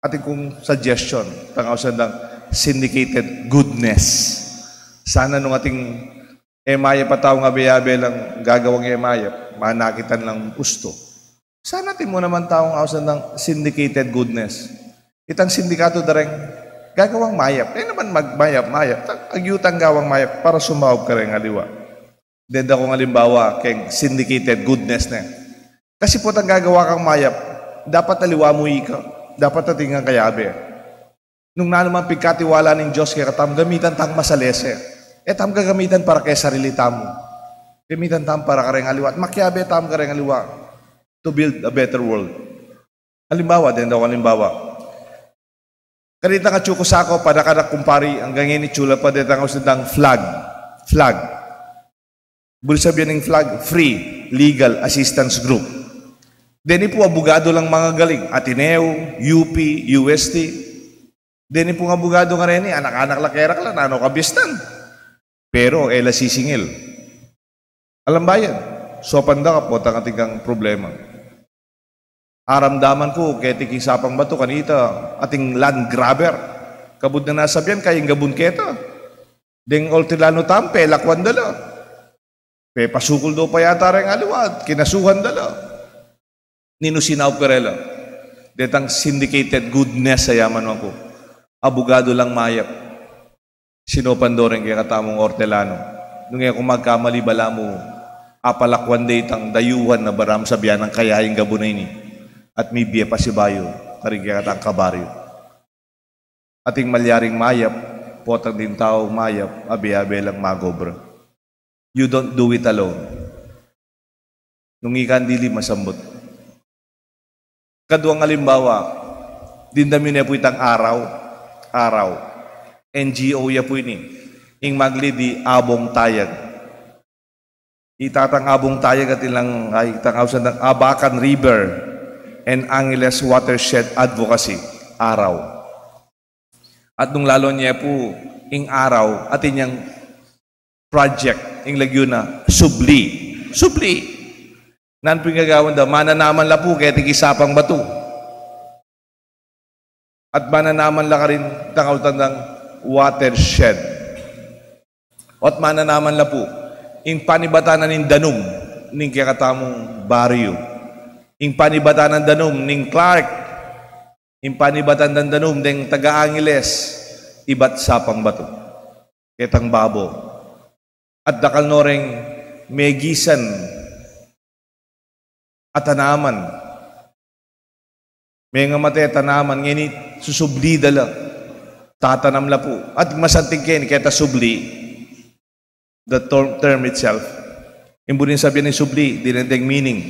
Atin kung suggestion, itang ausan dang syndicated goodness. Sana nung atin e mayap a taung abe-abe lang gagawang e mayap, manakitan lang ustu. Sana atin mu naman taung ausan dang syndicated goodness. Itang sindikato da reng gagawang mayap. E naman magmayap-mayap. Ta-, agyu tang gawang mayap para sumaub kareng aliwa. Denda kung alimbawa keng syndicated goodness ne. Kasi potang gagawa kang mayap, dapat aliwa mu ika, dapat atin kang kayabe. Nung nanu mang pigkatiwala ning Dios kekatamu, gamitan tang masalese. E tamu gagamitan para keng sarili tamu. Gamitan tamu para kareng aliwa. At makiabe tamu kareng aliwa to build a better world. Alimbawa, denda kung alimbawa. Kanitang atyu ku sa ku, panakan a kumpari, anggang ini, tsula pa detang ausan dang FLAG. FLAG. Buri sabian ning FLAG, Free Legal Assistance Group. Deni pu abugadu lang mangagaling, Ateneo, U P, U S T. Deni pung abugadu ngareni, anak-anak la keraklan, nanu ka bistan. Pero e la sisingil. Alam bayan, saupan da ka potang atin kang problema. Aramdaman ku keti king Sapang Batu kanita, atin land grabber. Kabud na nasabian, kayang gabun keta. Deng ortelano tamu, pelakwan da la. Pepasukul da pa yata reng aliwa, kinasuhan da la. Ninu sinaup karela? Detang syndicated goodness a yaman ku. Abugadu lang mayap. Sinaupan da reng kekatamung ortelano. Nung e ku magkamali, balamu, apalakwan da itang dayuhan na baram sabian nang kayang gabun a ini. At mibie pasibayu karing kekatang kabaryu. Atin malyaring mayap, potang ding taung mayap, abe-abe lang mag-obra. You don't do it alone. Nung ika ing dili masambut. Kaduang alimbawa, dimdam yu ne pu itang Araw, Araw. N G O ya pu ini. Ing mag-lead i Abong Tayag. Ita tang Abong Tayag at ilang, ay, itang ausan ng Abacan River and Angeles Watershed Advocacy, ARAW. At nung lalo niya pu, ing ARAW, at inyang project, ing lagyu na, subli. Subli. Nanu pu ing gagawan da, mananaman la pu, keti Sapang Batu. At mananaman la karin, itang ausan dang watershed. At mananaman la pu, ing panibatan na ning danum, ning kekatamung baryu. Ing panibatan na danum, ning Clark. Ing panibatan na danum, deng taga Angeles, ibat Sapang Batu. Ketang babo. At dakal no reng megisan a tanaman. Mengamate a tanaman, ngeni susubli da la. Tatanam la pu. At masanting keni, keta subli, the term, term itself. Ing buri sabyan ning subli, dininan deng meaning.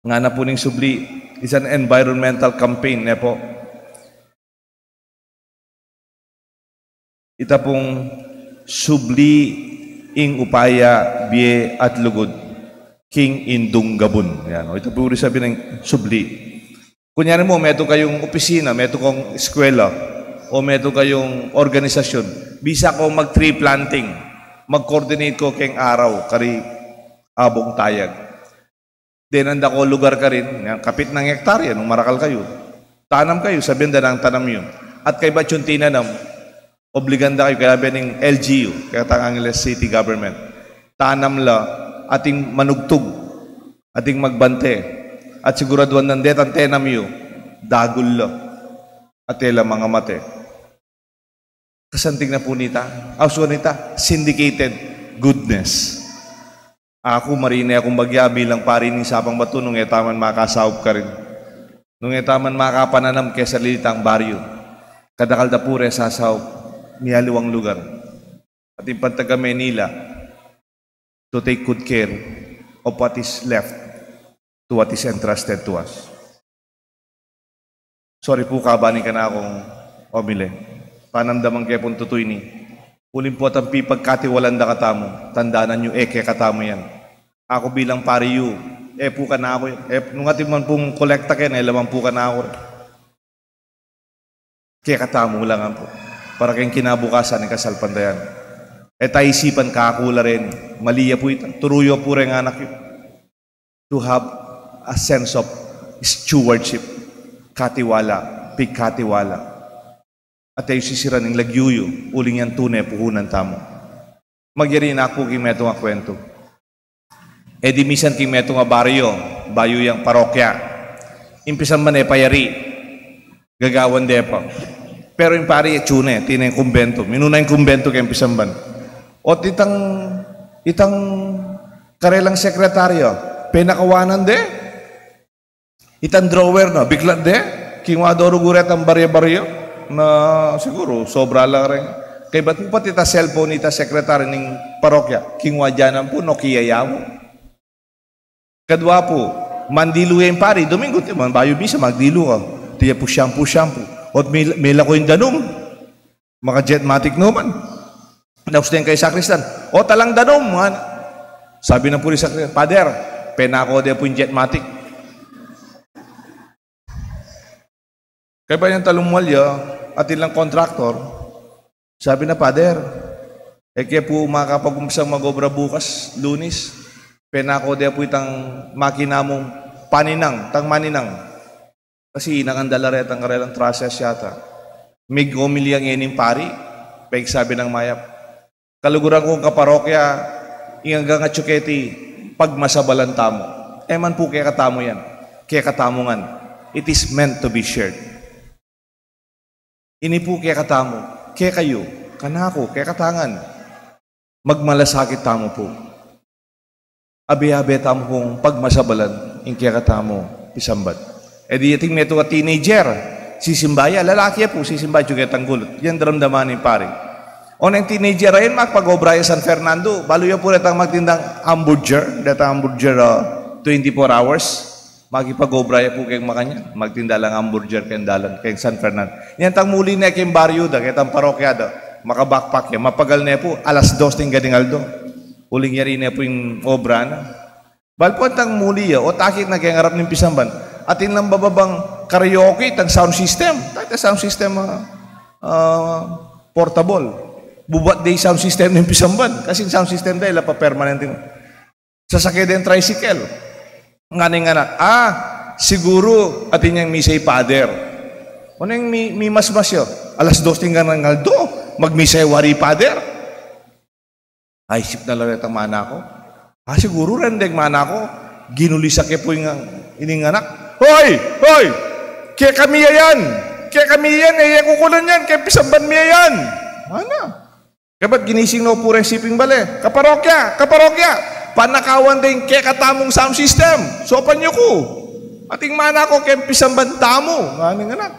Ngana pu ning subli, is an environmental campaign, ne pu? Ita pung subli ing upaya, bie at lugud king indung gabun. Yan, o, ita pu uri sabyan ning subli. Kunyari mu, metung kayung opisina, metung kong eskwela, o metung kayung organisasyon, bisa ko mag-tree planting, mag-coordinate ko keng ARAW, kari Abong Tayag. Denan da ko lugar karin, yan, kapit nang hektarya, nung marakal kayu. Tanam kayu, sabyan da nang tanam yu. At kaybat yung tinanam, obligan da kayu, kaya ning L G U, kaya tang Angeles City Government. Tanam la, atin manugtug, atin magbante, at siguraduan nang detang tenam yu, dagul la, at e la mangamate. Kasanting na pu nita, ausan nita, syndicated goodness. Aku, marine akung bagya bilang pari ning Sapang Batu nung e tamu man makasaup karin. Nung e tamu man makapananam keng sarili tang baryu. Kadakal da pu re sasaup, miyaliwang lugar. Atin pang taga Manila, to take good care of what is left to what is entrusted to us. Sorry pu, kabang kanakung omili. Panamdaman ke pung tutu ini. Uling potang pipagkatiwalan da katamu, tandanan yu, e kekatamu yan. Aku bilang pari yu, e pu kanaku, e, nung atin man pung kolekta keni, e la man pu kanaku. Kekatamu la ngan pu. Para keng kinabukasan ning kasalpantayanan. E ta isipan, kaku la reni. Mali ya pu ita. Turu yu pu reng anak yu to have a sense of stewardship. Katiwala, pigkatiwala. At e yu sisiran ing lagyu yu, uling yan tune puhunan tamu. Magyari na ku king metung a kuwentu. E di misan king metung a baryo, bayu yang parokya. Ing pisamban e pa yari. Gagawan de pa. Pero ing pari atiu ne, atin ne ing kumbento. Minuna ing kumbento keng pisamban. Ot itang, itang karelang sekretarya, penakawanan de. Itang drawer na, biklat de, kingwa do rugu retang barya-barya, na siguru, sobra la reng. Kaybat pu pati itang cellphone nitang sekretarya ning parokya, kingwa da naman pu, Nokia ya mu. Kadwa pu, mandilu ya ing pari, Domingo, ti man bayu misa, magdilu ka. Atiu ya pu shampoo, shampoo. Ot mil-, milako ing danum. Maka-Jetmatic no man. Naus ne keng sakristan. O, talang danum, ngan. Sabi na pu ning sakristan, "Pader, penako de pu ing Jetmatic." Kaybat yang talumwal ya, atin lang kontraktor. Sabi na, "Pader, e ke pu makapag-umpisang mag-obra bukas, Lunis. Penako de pu itang makina mung paninang, tang maninang." Kasi inangan da la retang karelang trusses yata. Mig-omili ngeni ing pari, pegsabi nang mayap, "Kaluguran kung kaparokya, ing anggang atyu keti, pagmasabalan tamu. E man pu kekatamu yan. Kekatamu ngan. It is meant to be shared." Ini pu kekatamu, kekayu, kanaku, kekata ngan. Magmalasakit tamu pu. Abe-abe tamu pung pagmasabalan ing kekatamung pisamban. E di atin metung a teenager, sisimba ya, lalaki ya pu, sisimba ya, ketang gulut. Yan daramdaman ning pari. O, neng teenager a yan, makapag-obra ya San Fernando, balu ya pu retang magtindang hamburger, detang hamburger, ah, twenty-four hours. Makipag-obra ya pu keng makanyan. Magtinda lang hamburger keng dalan, keng San Fernando. Yan tang muli ne keng baryu da, ketang parokya da. Maka-backpack ya. Mapagal ne pu, alas dos ning gading aldo. Uling yari ne pu ing obra na. Bali pu, antang muli ya, o takit na keng arap ning pisamban. Atin lang bababang karaoke, itang sound system. Takit na sound system, ah, ah, portable. Bubat de ing sound system ning pisamban. Kasi ing sound system da, ila pa permanente. Sasake deng tricycle. Ngana ing anak, ah, siguru atin yang misa i Father. O neng mi-, mimasmas ya. Alas dos ning nganang aldo, magmisa ya wari i Father. Ay, isip na la retang mana ku. Ah, siguru reng deng mana ku, ginulisak ya pu ing, ining anak. Hoy! Hoy! Kekami ya yan! Kekami ya yan! E ye kukunan yan! Keng pisamban mi ya yan! Ana. Kabat ginising na pu reng siping bale. Kaparokya! Kaparokya! Panakawan deng kekatamung sound system! Saupan yu ku! Ating mana ku keng pisamban tamu! Ngana ing anak.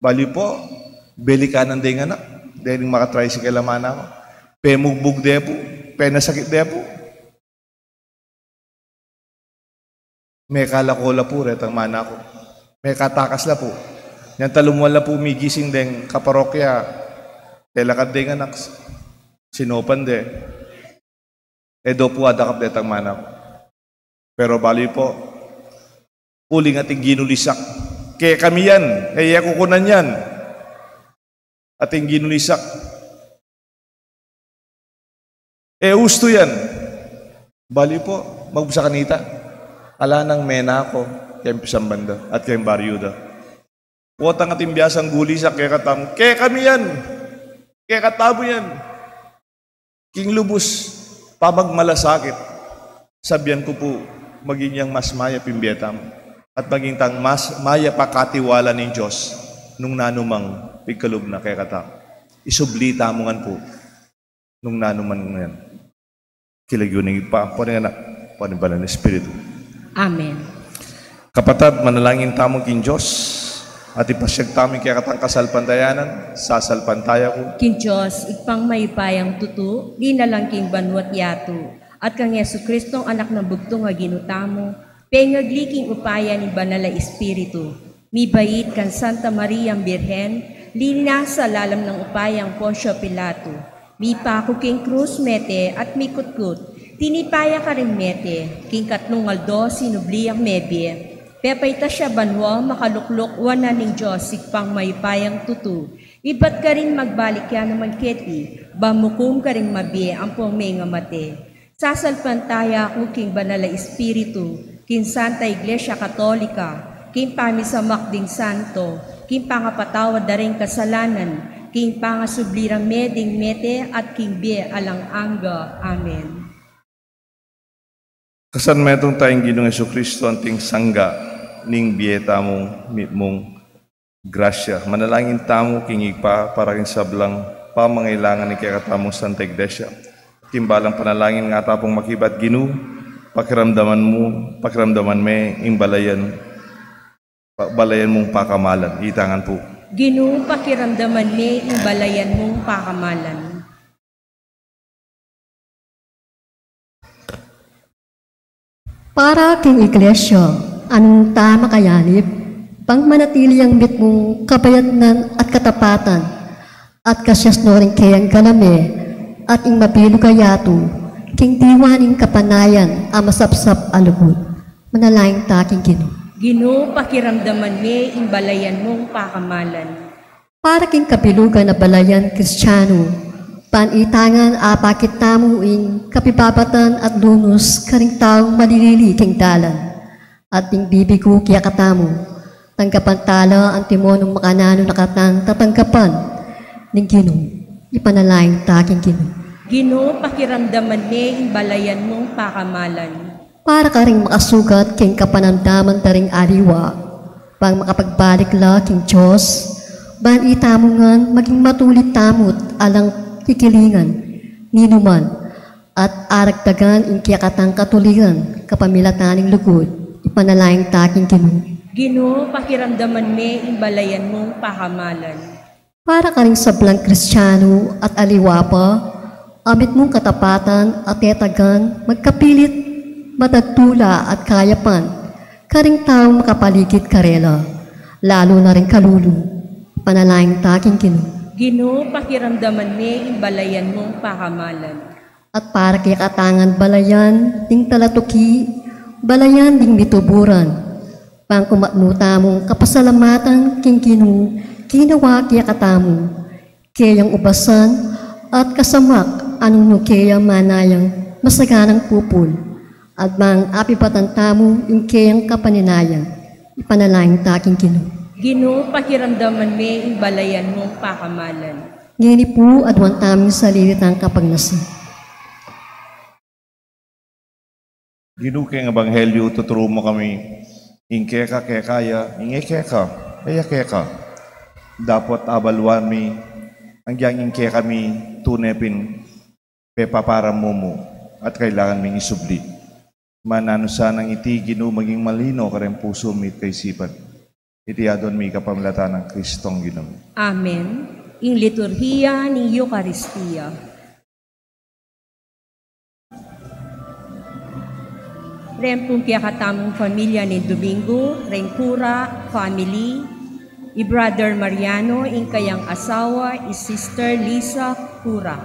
Bali pu, belikanan deng anak. Deng makatricycle a mana ku. Pemugbug de pu, penasakit de pu. Mekalaku la pu retang mana ku. Mekatakas la pu. Nyang talumwal la pu migising deng kaparokya, telakad deng anak. Sinaupan de. E do pu adakap detang mana ku. Pero bali pu, uling ating ginulisak. Kekami yan, e ye kukunan yan. Ating ginulisak. E ustu yan. Bali pu, magbusa kanita. Ala nang menako keng pisamban da at keng baryu da. Potang ating biasang gulisak kekatamu. Kekami yan. Kekatamu yan. King lubus pamagmalasakit, sabian ku pu, maging yang mas mayap ing bie tamu, at maging tang mas mayap a katiwala ning Dios nung nanu mang pigkalub na kekatamu. Isubli tamu ngan pu nung nanu man ngan. King lagyu ning Ibpa, ampo ning Anak, ampo ning Banal a Espiritu. Amen. Kapatad, manalangin tamu king Dios, at ipasiag tamu ing kekatang kasalpantayanan. Sasalpantaya ku king Dios, Ibpang mayupayang tutu, linalang king banua't yatu, at kang Jesucristong Anak nang bugtung a Ginu tamu, pengagli king upaya ning Banal a Espiritu, mibait kang Santa Mariang Birhen, linasa lalam nang upayang Poncio Pilato, mipaku king krus, mete at mikutkut, tinipa ya karing mete, king katlung aldo sinubli yang mebie, pepaitas ya banua, makalukluk wanan ning Dios Ibpang mayupayang tutu, ibat karin magbalik ya naman keti, ban mukum karing mabie ampong mengamate. Sasalpantaya ku king Banal a Espiritu, king Santa Iglesia Katolika, king pamisamak ding santo, king pangapatawad da ring kasalanan, king pangasubli rang mie ding mete, at king bie alang angga. Amen. Kasan metung taya ing Ginung Jesucristo, anting sangga ning bie tamung mitmung grasya. Manalangin tamu king Ibpa para king sablang pamangailangan ning kekatamung Santa Iglesia. King balang panalangin nga ta pung makibat, Ginu, pakiramdaman mu, pakiramdaman me ing balayan, pa-, balayan mung pakamalan. Itangan pu. Ginu, pakiramdaman me ing balayan mung pakamalan. Para king Iglesia, a nung ta makayanib, bang manatili yang mitmung kabayatnan at katapatan, at kasias no ring keyang galame, at ing mabilug a yatu, king diwa ning kapanayan a masapsap a lugud. Manalangin ta king Ginu. Ginu, pakiramdaman me ing balayan mung pakamalan. Para king kabilugan a balayan Kristianu, ban ita ngan apakit tamu ing kapibabatan at lunus karing taung malilili king dalan, at ding bibigu kekatamu, tanggapan ta la antimo nung makananu na katang tatanggapan ning Ginu. Ipanalangin ta king Ginu. Ginu, pakiramdaman me ing balayan mung pakamalan. Para karing makasugat king kapanamdaman da ring aliwa, bang makapagbalik la king Dios, ban itamu ngan maging matulid tamu't alang kikilingan ninuman, at aragdagan ing kekatang katuliran kapamilatan ning lugud. Ipanalangin ta king Ginu. Ginu, pakiramdaman me ing balayan mung pakamalan. Para karing sablang Kristianu at aliwa pa, a mitmung katapatan at tetagan, magkapilit, matagtula at kayapan, karing taung makapaligid karela, lalu na ring kalulu. Panalangin ta king Ginu. Ginu, pakiramdaman me ing balayan mung pakamalan. At para kekatang balayan ding talatuki, balayan ding mituburan, bang kumatmu tamung kapasalamatan king Ginu, ginawa kekatamu, keyang ubasan at kasamak anung nu keya manayang masaganang pupul, at bang apibatan tamu ing keyang kapaninayan. Ipanalangin ta king Ginu. Ginu, pakiramdaman me ing balayan mung pakamalan. Ngeni pu, aduan tamu ing sarili tang kapagnasan. Ginu, keng ebanghelyu tuturu mu kami, ing keka, keka ya, ing e keka, e ya keka. Dapot abaluan mi, anggiyang ing kekami tune pin pepaparam mu mu, at kailangan ming isubli. Mananu sanang iti, Ginu, maging malino kareng pusu mi at kaisipan. Iti aduan mi kapamilatan nang Kristong Ginu mi. Amen. Ing liturhiya ning Eukaristia. Reng pung kekatamung pamilya ning Domingo, reng kura, family, i Brother Mariano, ing kayang asawa, i Sister Lisa Kura.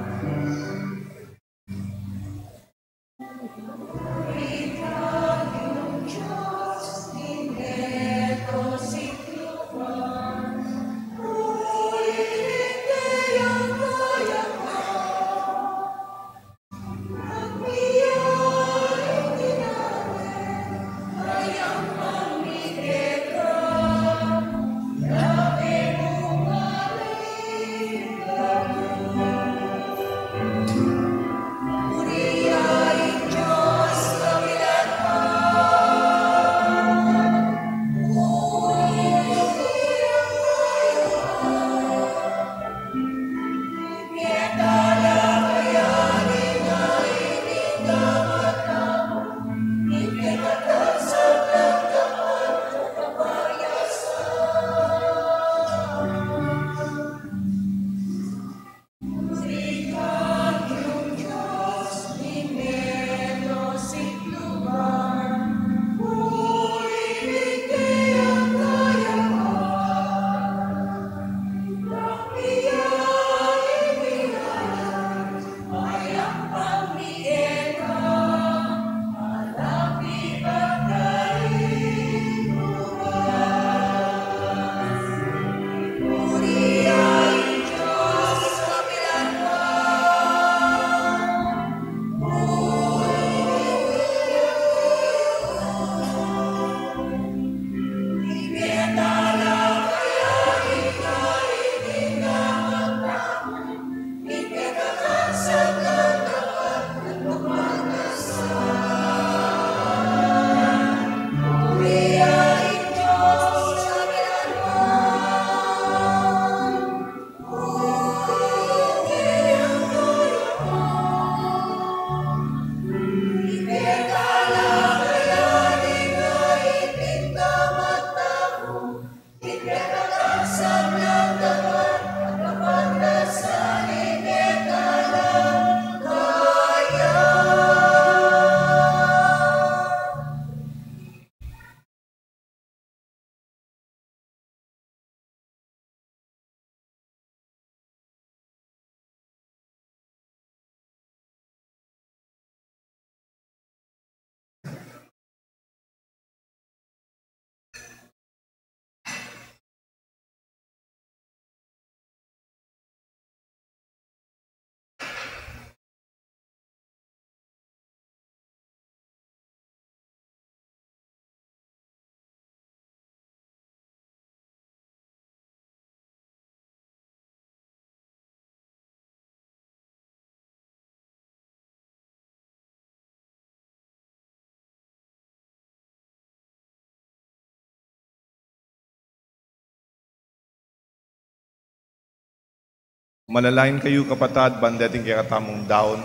Manalangin kayu, kapatad, ban deting kekatamung daun,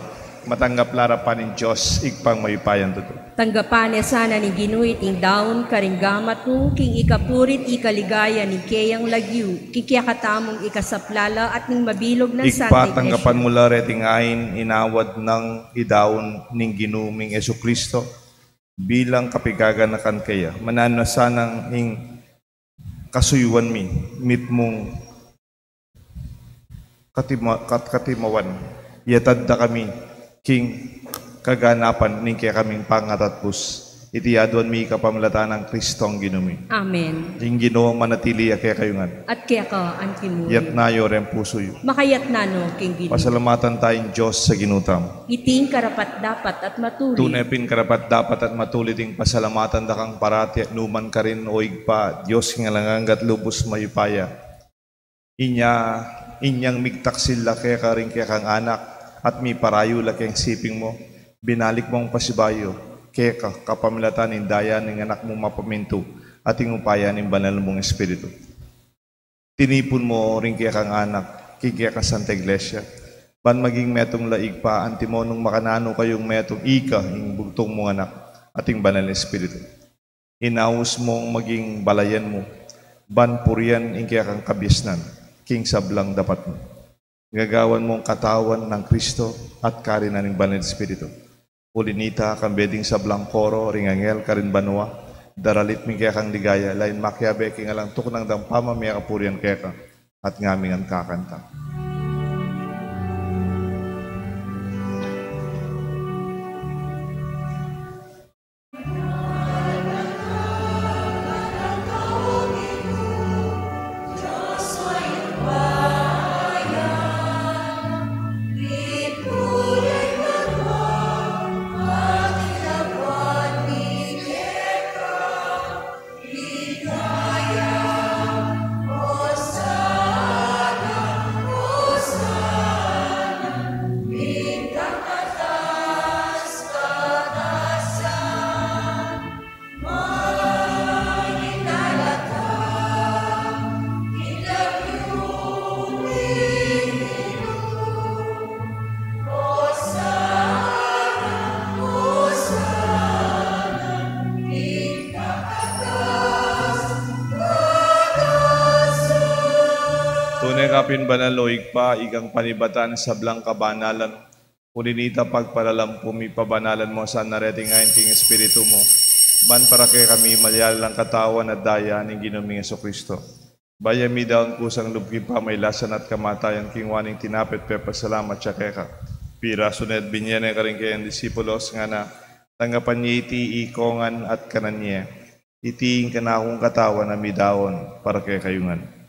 matanggap la king arapan ning Dios, Ibpang mayupayang tutu. Tanggapan na sana ning Ginu iting daun karing gamat mu, king ikapuri't ikaligaya ning keyang lagyu, king kekatamung ikasaplala at ning mabilug nang Santa Iglesia. Ibpa, tanggapan mu la reting ain inawad nang idaun ning Ginu ming Jesucristo, bilang kapigaganakan keya. Mananu na sanang ing kasuyuan mi mitmung katima-, kat-, katimawan, yatad da kami king kaganapan ning kekaming pangatatpus. Iti aduan mi kapamilatan nang Kristong Ginu mi. Amen. Ing Ginu manatili ya kekayu ngan. At keka antimu rin. Yatna yu reng pusu yu. Makayatna no king Ginu. Pasalamatan taya ing Dios a Ginu tamu. Iti ing karapat-dapat at matuli. Tune pin karapat-dapat at matuli ding pasalamatan da kang parati at nukarin man, o Ibpa, Dios king alang angga at lubus mayupaya. Inya, inyang migtaksil la keka ring kekang Anak, at miparayu la keng siping mu, binalik mung pasibayu keka kapamilatan ning daya ning Anak mung mapamintu, at ing upaya ning Banal mung Espiritu. Tinipun mu ring kekang Anak king kekang Santa Iglesia, ban maging metung la Ibpa, antimo nung makananu kayung metung, ika, ing bugtung mung Anak, at ing Banal Espiritu. Inaus mung maging balayan mu, ban purian ing kekang kabiasnan king sablang dapat mu. Gagawan mung katawan nang Kristo at karinan ning Banal Espiritu. Uli nita, kambe ding sablang koro ring anghel karin banua, daralit mi ing kekang ligaya, lain makiabe king alang tuknang dang pamamie kapurian keka at ngaming kakanta. Tune ka pin banal, o Ibpa, ikang panibatan ning sablang kabanalan. Uli nita, pagpalalam pu mi, pabanalan mu sa na reting ain king Espiritu mu, ban para kekami malyari lang katawan at daya ning Ginu ming Jesucristo. Bayu mi daun kusang lub king pamailasan at kamatayan, kingwa ne ing tinape at pepasalamat ya keka, pirasu ne at binie ne karing kayang disipulos, ngana: Tanggapan ye iti ikongan at kanan ye. Iti ing kanakung katawan a midaun para kekayu ngan.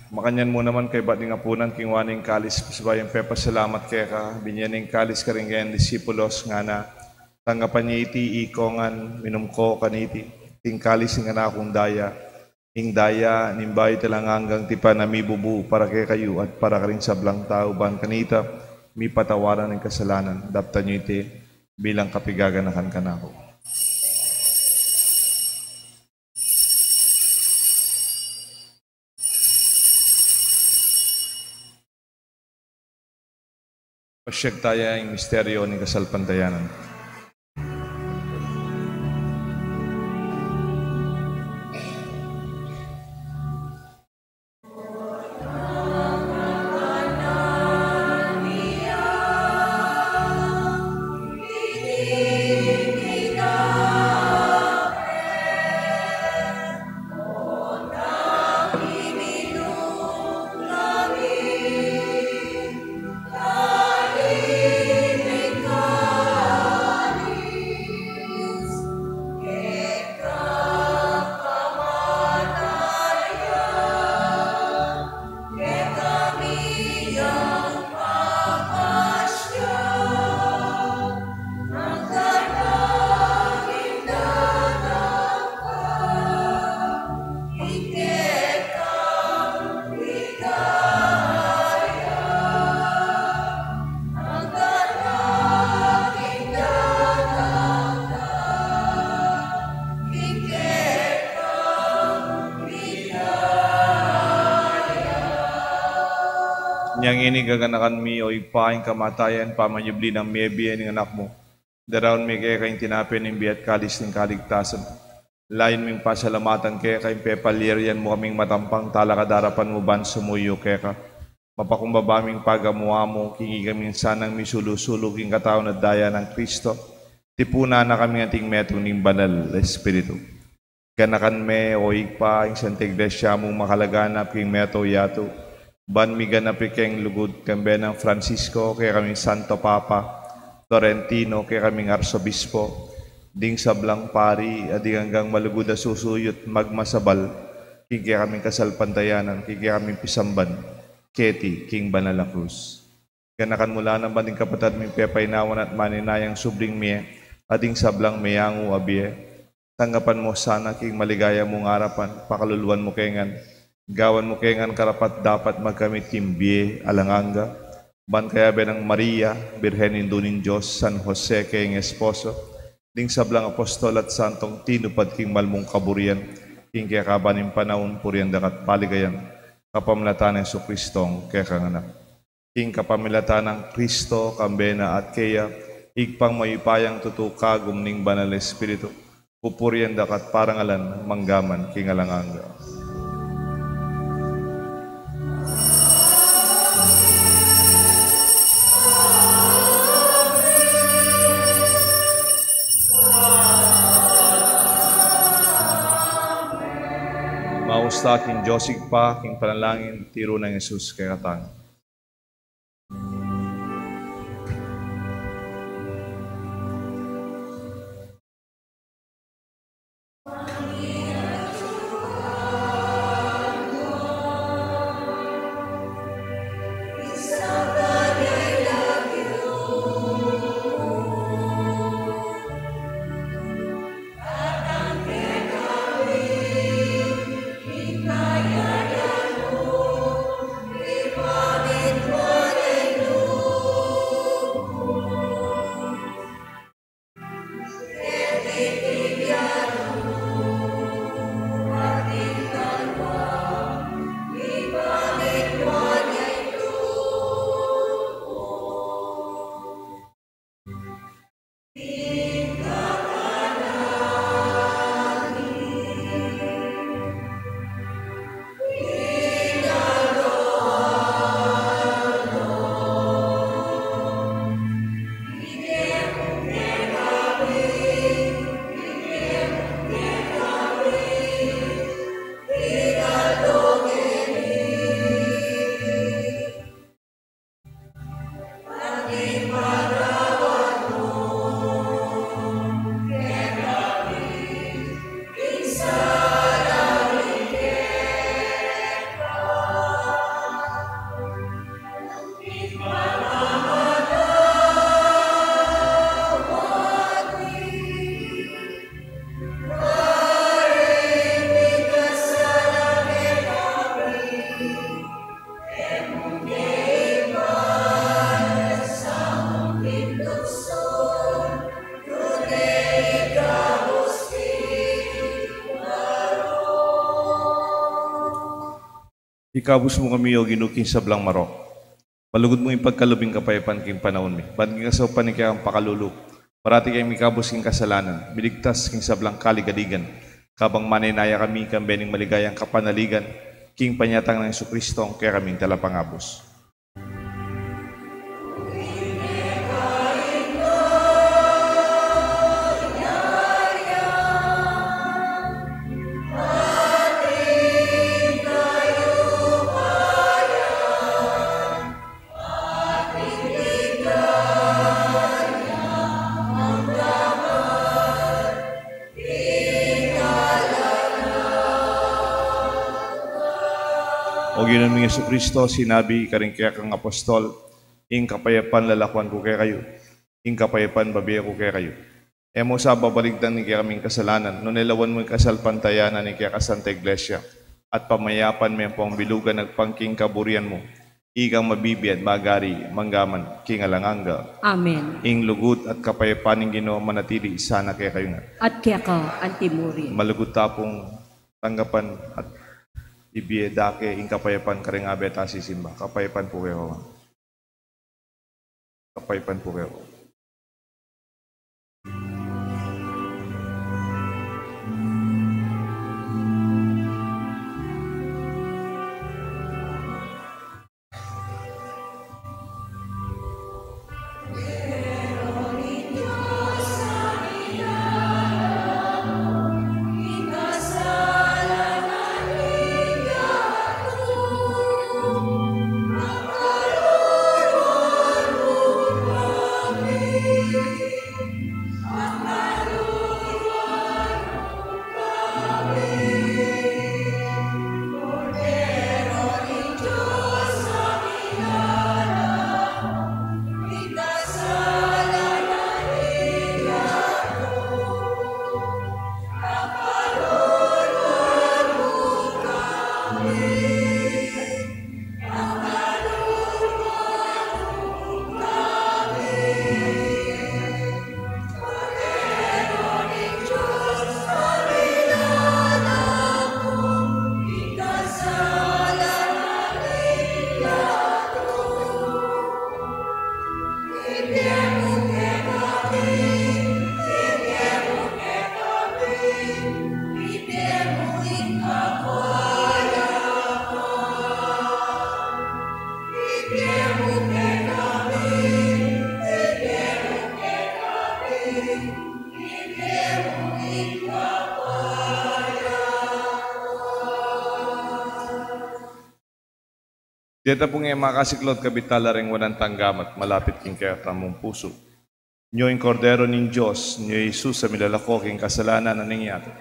Makanyan mu naman kaybat ning apunan, kingwa ne ing kalis, pasibayu yang pepasalamat keka, binie ne ing kalis karing kayang disipulos, ngana: Tanggapan ye iti ikongan, minum ko kaniti, ing kalis ning kanakung daya, ing daya ning bayu at alang anggang tipan a mibubu para kekayu at para karing sablang tau, ban kanita mipatawaran ing kasalanan. Daptan yu iti bilang kapigaganakan kanaku. Pasiag taya ing misteryo ning kasalpantayanan. Inya ngeni gaganakan mi, o Ibpa, ing kamatayan, pamanyubli nang mebie ning Anak mu. Daraun mi keka ing tinape ning bie at kalis ning kaligtasan. Layun ming pasalamatan keka ing pepalyarian mu kaming matampang talakad king arapan mu ban sumuyu keka. Mapakumbaba ming pagamu-amu king ikami sanang misulu-sulu king katawan at daya nang Kristo. Tipunan na kami anting metung ning Banal a Espiritu. Ganakan me, o Ibpa, ing Santa Iglesia mung makalaganap king mabilug a yatu, ban miganap ya king lugud, kambe nang Francisco, kekaming Santo Papa, Florentino, kekaming Arsobispo, ding sablang pari, at ding anggang malugud a susuyut magmasabal king kekaming kasalpantayanan, king kekaming pisamban keti king banal a krus. Ganakan mu la naman ding kapatad ming pepainawan at maninayang subling mie, at ding sablang meyangu a bie. Tanggapan mu sana king maligaya mung arapan, pakaluluan mu kami ngan, gawan mu kami ngan karapat-dapat magkamit king bie alang angga. Ban kayabe nang Maria, Birhen Indu ning Dios, San Jose, kayang esposo, ding sablang apostol at santong tinupad king mal mung kaburian, king kekaban ning panaun, purian da ka at paligayan, kapamilatan nang Jesucristong kekang Anak. King kapamilatan nang Kristo, kambe na at keya, Ibpang mayupayang tutu, kagum ning Banal Espiritu, pupurian da ka at parangalan, manggaman king alang angga. Maus ta king Dios Ibpa, king panalangin tiru nang Jesus kekatang. Ikabus mu kami, O Ginu, king sablang marok. Malugud mung ipagkalub ing kapayapan king panaun mi. Ban king kasaupan ning kekang pakalulu, parati kaming mikabus king kasalanan, miligtas king sablang kaligaligan, kabang manenaya kami kambe ning maligayang kapanaligan, king panyatang nang Jesucristong kekaming Talapangabus. O Ginu ming Jesucristo, sinabi karing kekang apostol, ing kapayapan lalakuan ku kekayu, ing kapayapan bibie ku kekayu. E mu sa babaligtan ing kekaming kasalanan, nune lawan mu ing kasalpantayanan ning kekang Santa Iglesia, at pamayapan me ampong bilugan agpang king kaburian mu, ikang mabibie at magari manggaman king alang angga. Amen. Ing lugud at kapayapan ning Ginu manatili sana kekayu ngan. At keka antimurin. Malugud ta pung tanggapan at ibie dake ing kapayapan karing abe ta sisimba. Kapayapan pu kekayu. Kapayapan pu kekayu. Deta pung e makasiklaud kabitala ring wanan tang gamat malapit king kekatamung pusu. Nyo ing Kordero ning Dios, nyo i Jesus a milalako king kasalanan na ning yatu.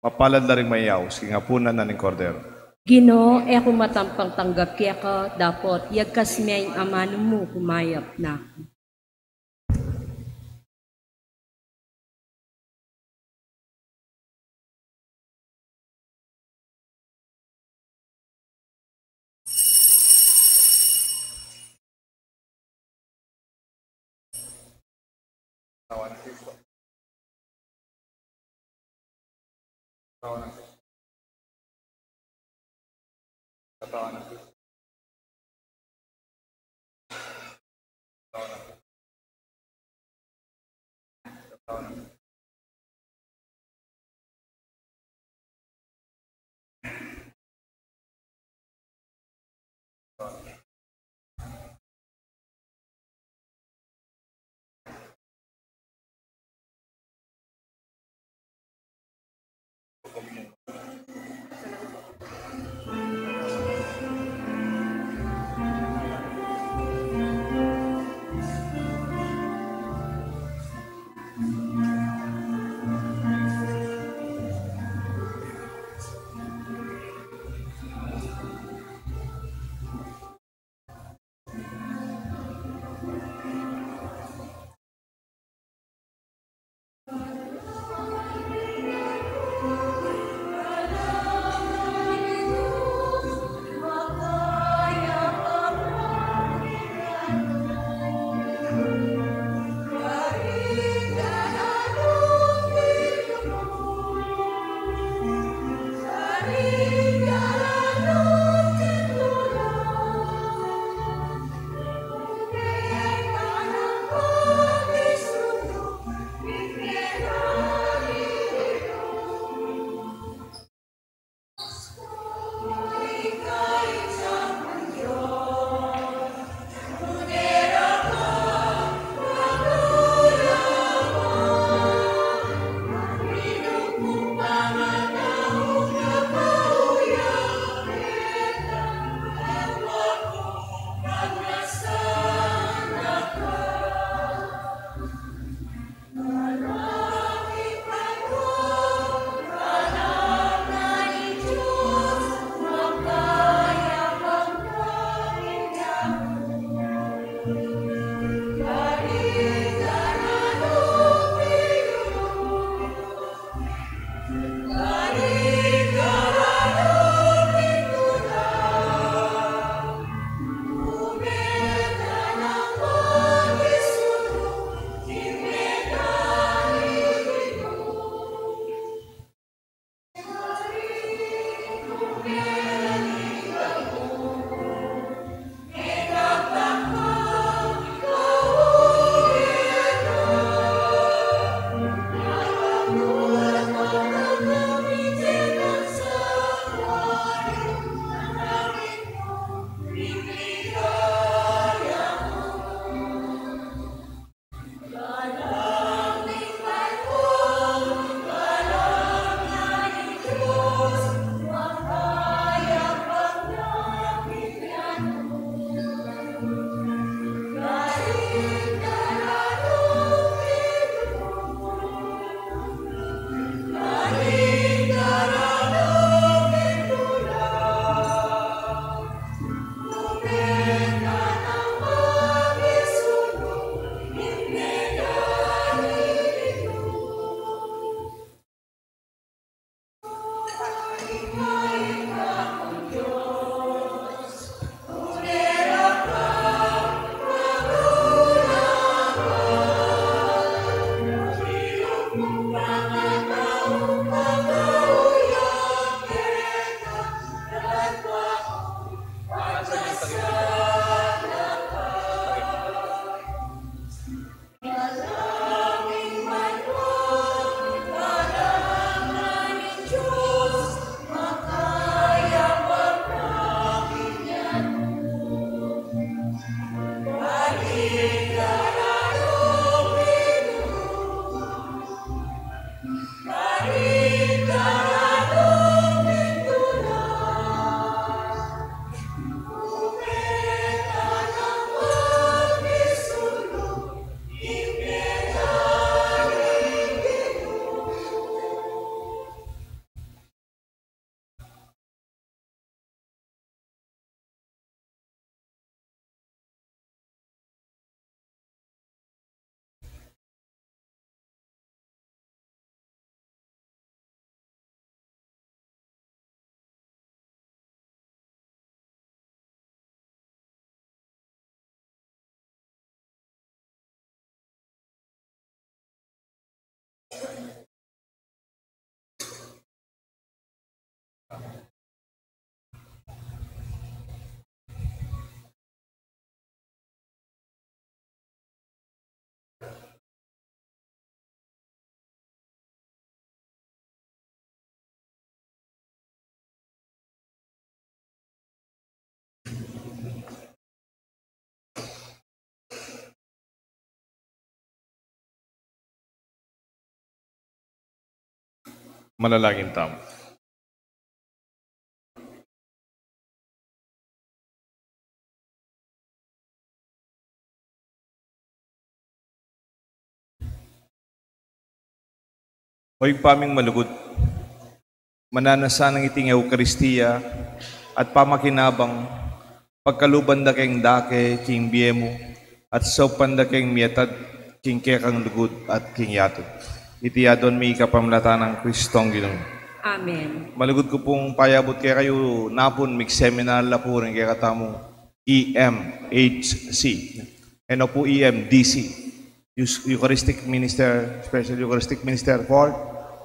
Mapalad la ring mayaus king apunan na ning Kordero. Ginu, e ku matampang tanggap keka, dapot yagkas me ing amanu mu, kumayap na ku. Manalangin tamu. O Ibpa ming malugud, mananu sanang iting Eukaristia at pamakinabang pagkaluban da keng dake king bie mu, at saupan da keng miatad king kekang lugud at king yatu. Iti adwan mi kapamilatan nang Kristong Ginu. Amen. Malugud ku pung payabut kekayu, napun mig-seminar la pu ring kekatamung E M H C. E na pu E M D C. Eus-, Eucharistic Minister, Special Eucharistic Minister for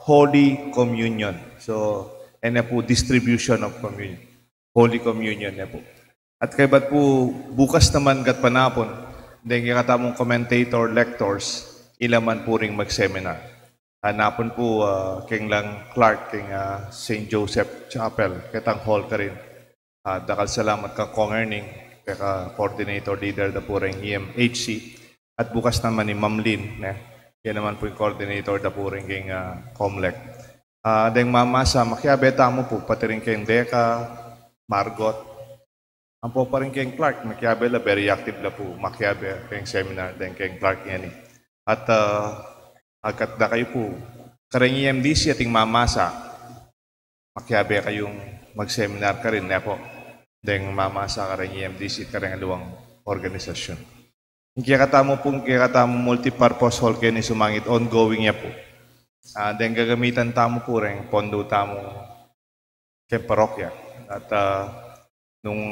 Holy Communion. So, e na pu distribution of communion. Holy Communion na pu. At kaybat pu bukas naman gatpanapun, deng kekatamung commentator, lectors, ila man pu ring mag-seminar. Hanapun pu, ah, keng lang Clark, keng, ah, Saint Joseph Chapel, ketang hall karin. Ah, dakal salamat kang Kong Erning, keka coordinator leader da pu ring E M H C. At bukas naman i Ma'am Lynn, ne? Iya naman pu ing coordinator da pu ring keng, ah, Comlec. Ah, deng mamasa, makiabe tamu pu, pati ring keng Deka, Margot. Ampo pa ring keng Clark, makiabe la, very active la pu, makiabe keng seminar, deng keng Clark ngeni. At, ah, agkat da kayu pu, kareng E M D C ating mamasa, makiabe kayung mag-seminar karin, ne pu? Deng mamasa kareng E M D C, kareng aliwang organisasyon. Ing kekatamu pu, ing kekatamu multipurpose hall keni sumangit, ongoing ya pu. Ah, deng gagamitan tamu pu reng pondo tamu keng parokya. At, ah, nung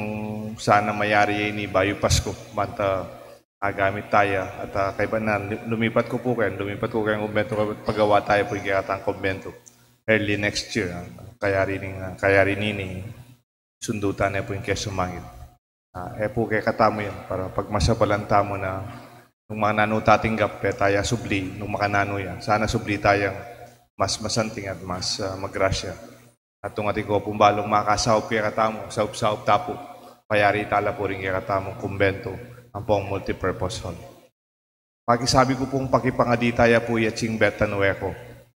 sana mayari ya ini bayu Pasku, banta agamit taya. At, ah, kaybat na, lu-, lumipat ku pu keng, lumipat ku keng kumbento, kaybat pagawa taya pu ing kekatang kumbento. Early next year, ah, kayari ning, ah, kayari nini, sundu ta ne pu ing kesumangit. Ah, e pu kekatamu yan, para pagmasabalan tamu na nung makananu tating gap, e taya subli, nung makananu ya. Sana subli tayang mas masanting at mas, ah, magrasya. At nung atin ko pung balung makasaup kekatamu, saup-saup ta pu, payari ta la pu ring kekatamung kumbento, ampong multipurpose hall. Pakisabi ku pung pakipangadi taya pu i Atsing Beth Tanueco,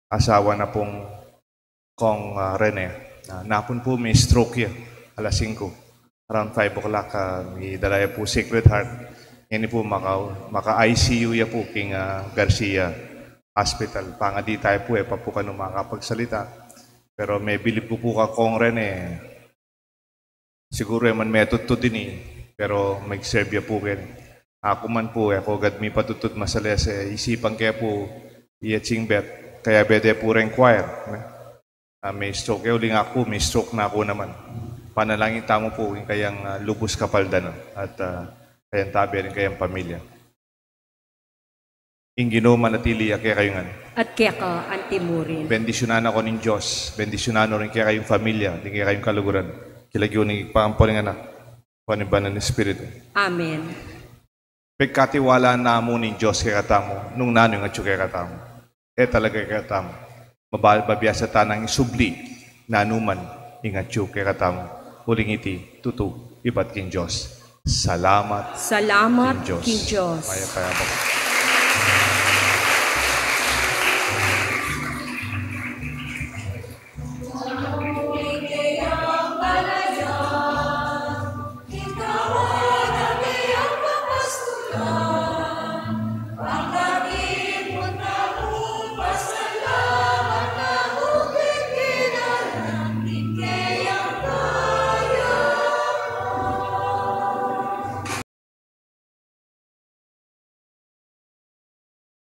asawa na pung Kong, ah, Rene. Ah, napun pu mi-stroke ya, alas singko. Around five o'clock, ah, midala ya pu Sacred Heart. Ngeni pu maka, maka I C U ya pu king, ah, Garcia Hospital. Pangadi taya pu, e pa pu kanu makapagsalita. Pero mebilib ku pu kang Kong Rene, siguru e man metudtud ini, pero mag-serve ya pu keni. Aku man pu, e ku agad mipatudtud masalese, isipan ke pu i Atsing Beth, kayabe de pu reng choir, ne? Ah, mi-stroke ya, uling aku, mi-stroke na ku naman. Panalangin tamu pu ing kayang, ah, lubus kapaldanan at, ah, kayang tabe ring kayang pamilya. Ing Ginu manatili ya kekayu ngan. At keka antimurin. Bendisyunan na ko ning Dios, bendisyunan no ring kekayung pamilya, ding kekayung kaluguran. King lagyu ning Ibpa, ampo ning Anak, ampo ning Banal a Espiritu. Amen. Pagkatiwalaan na mu ning Dios kekatamu, nung nanu ing atyu kekatamu. E talaga kekatamu. Mabal-, mabiasa ta nang isubli, nanu man ing atyu kekatamu. Uling iti, tutu, ibat king Dios. Salamat. Salamat king Dios. King Dios. Mayap a abak.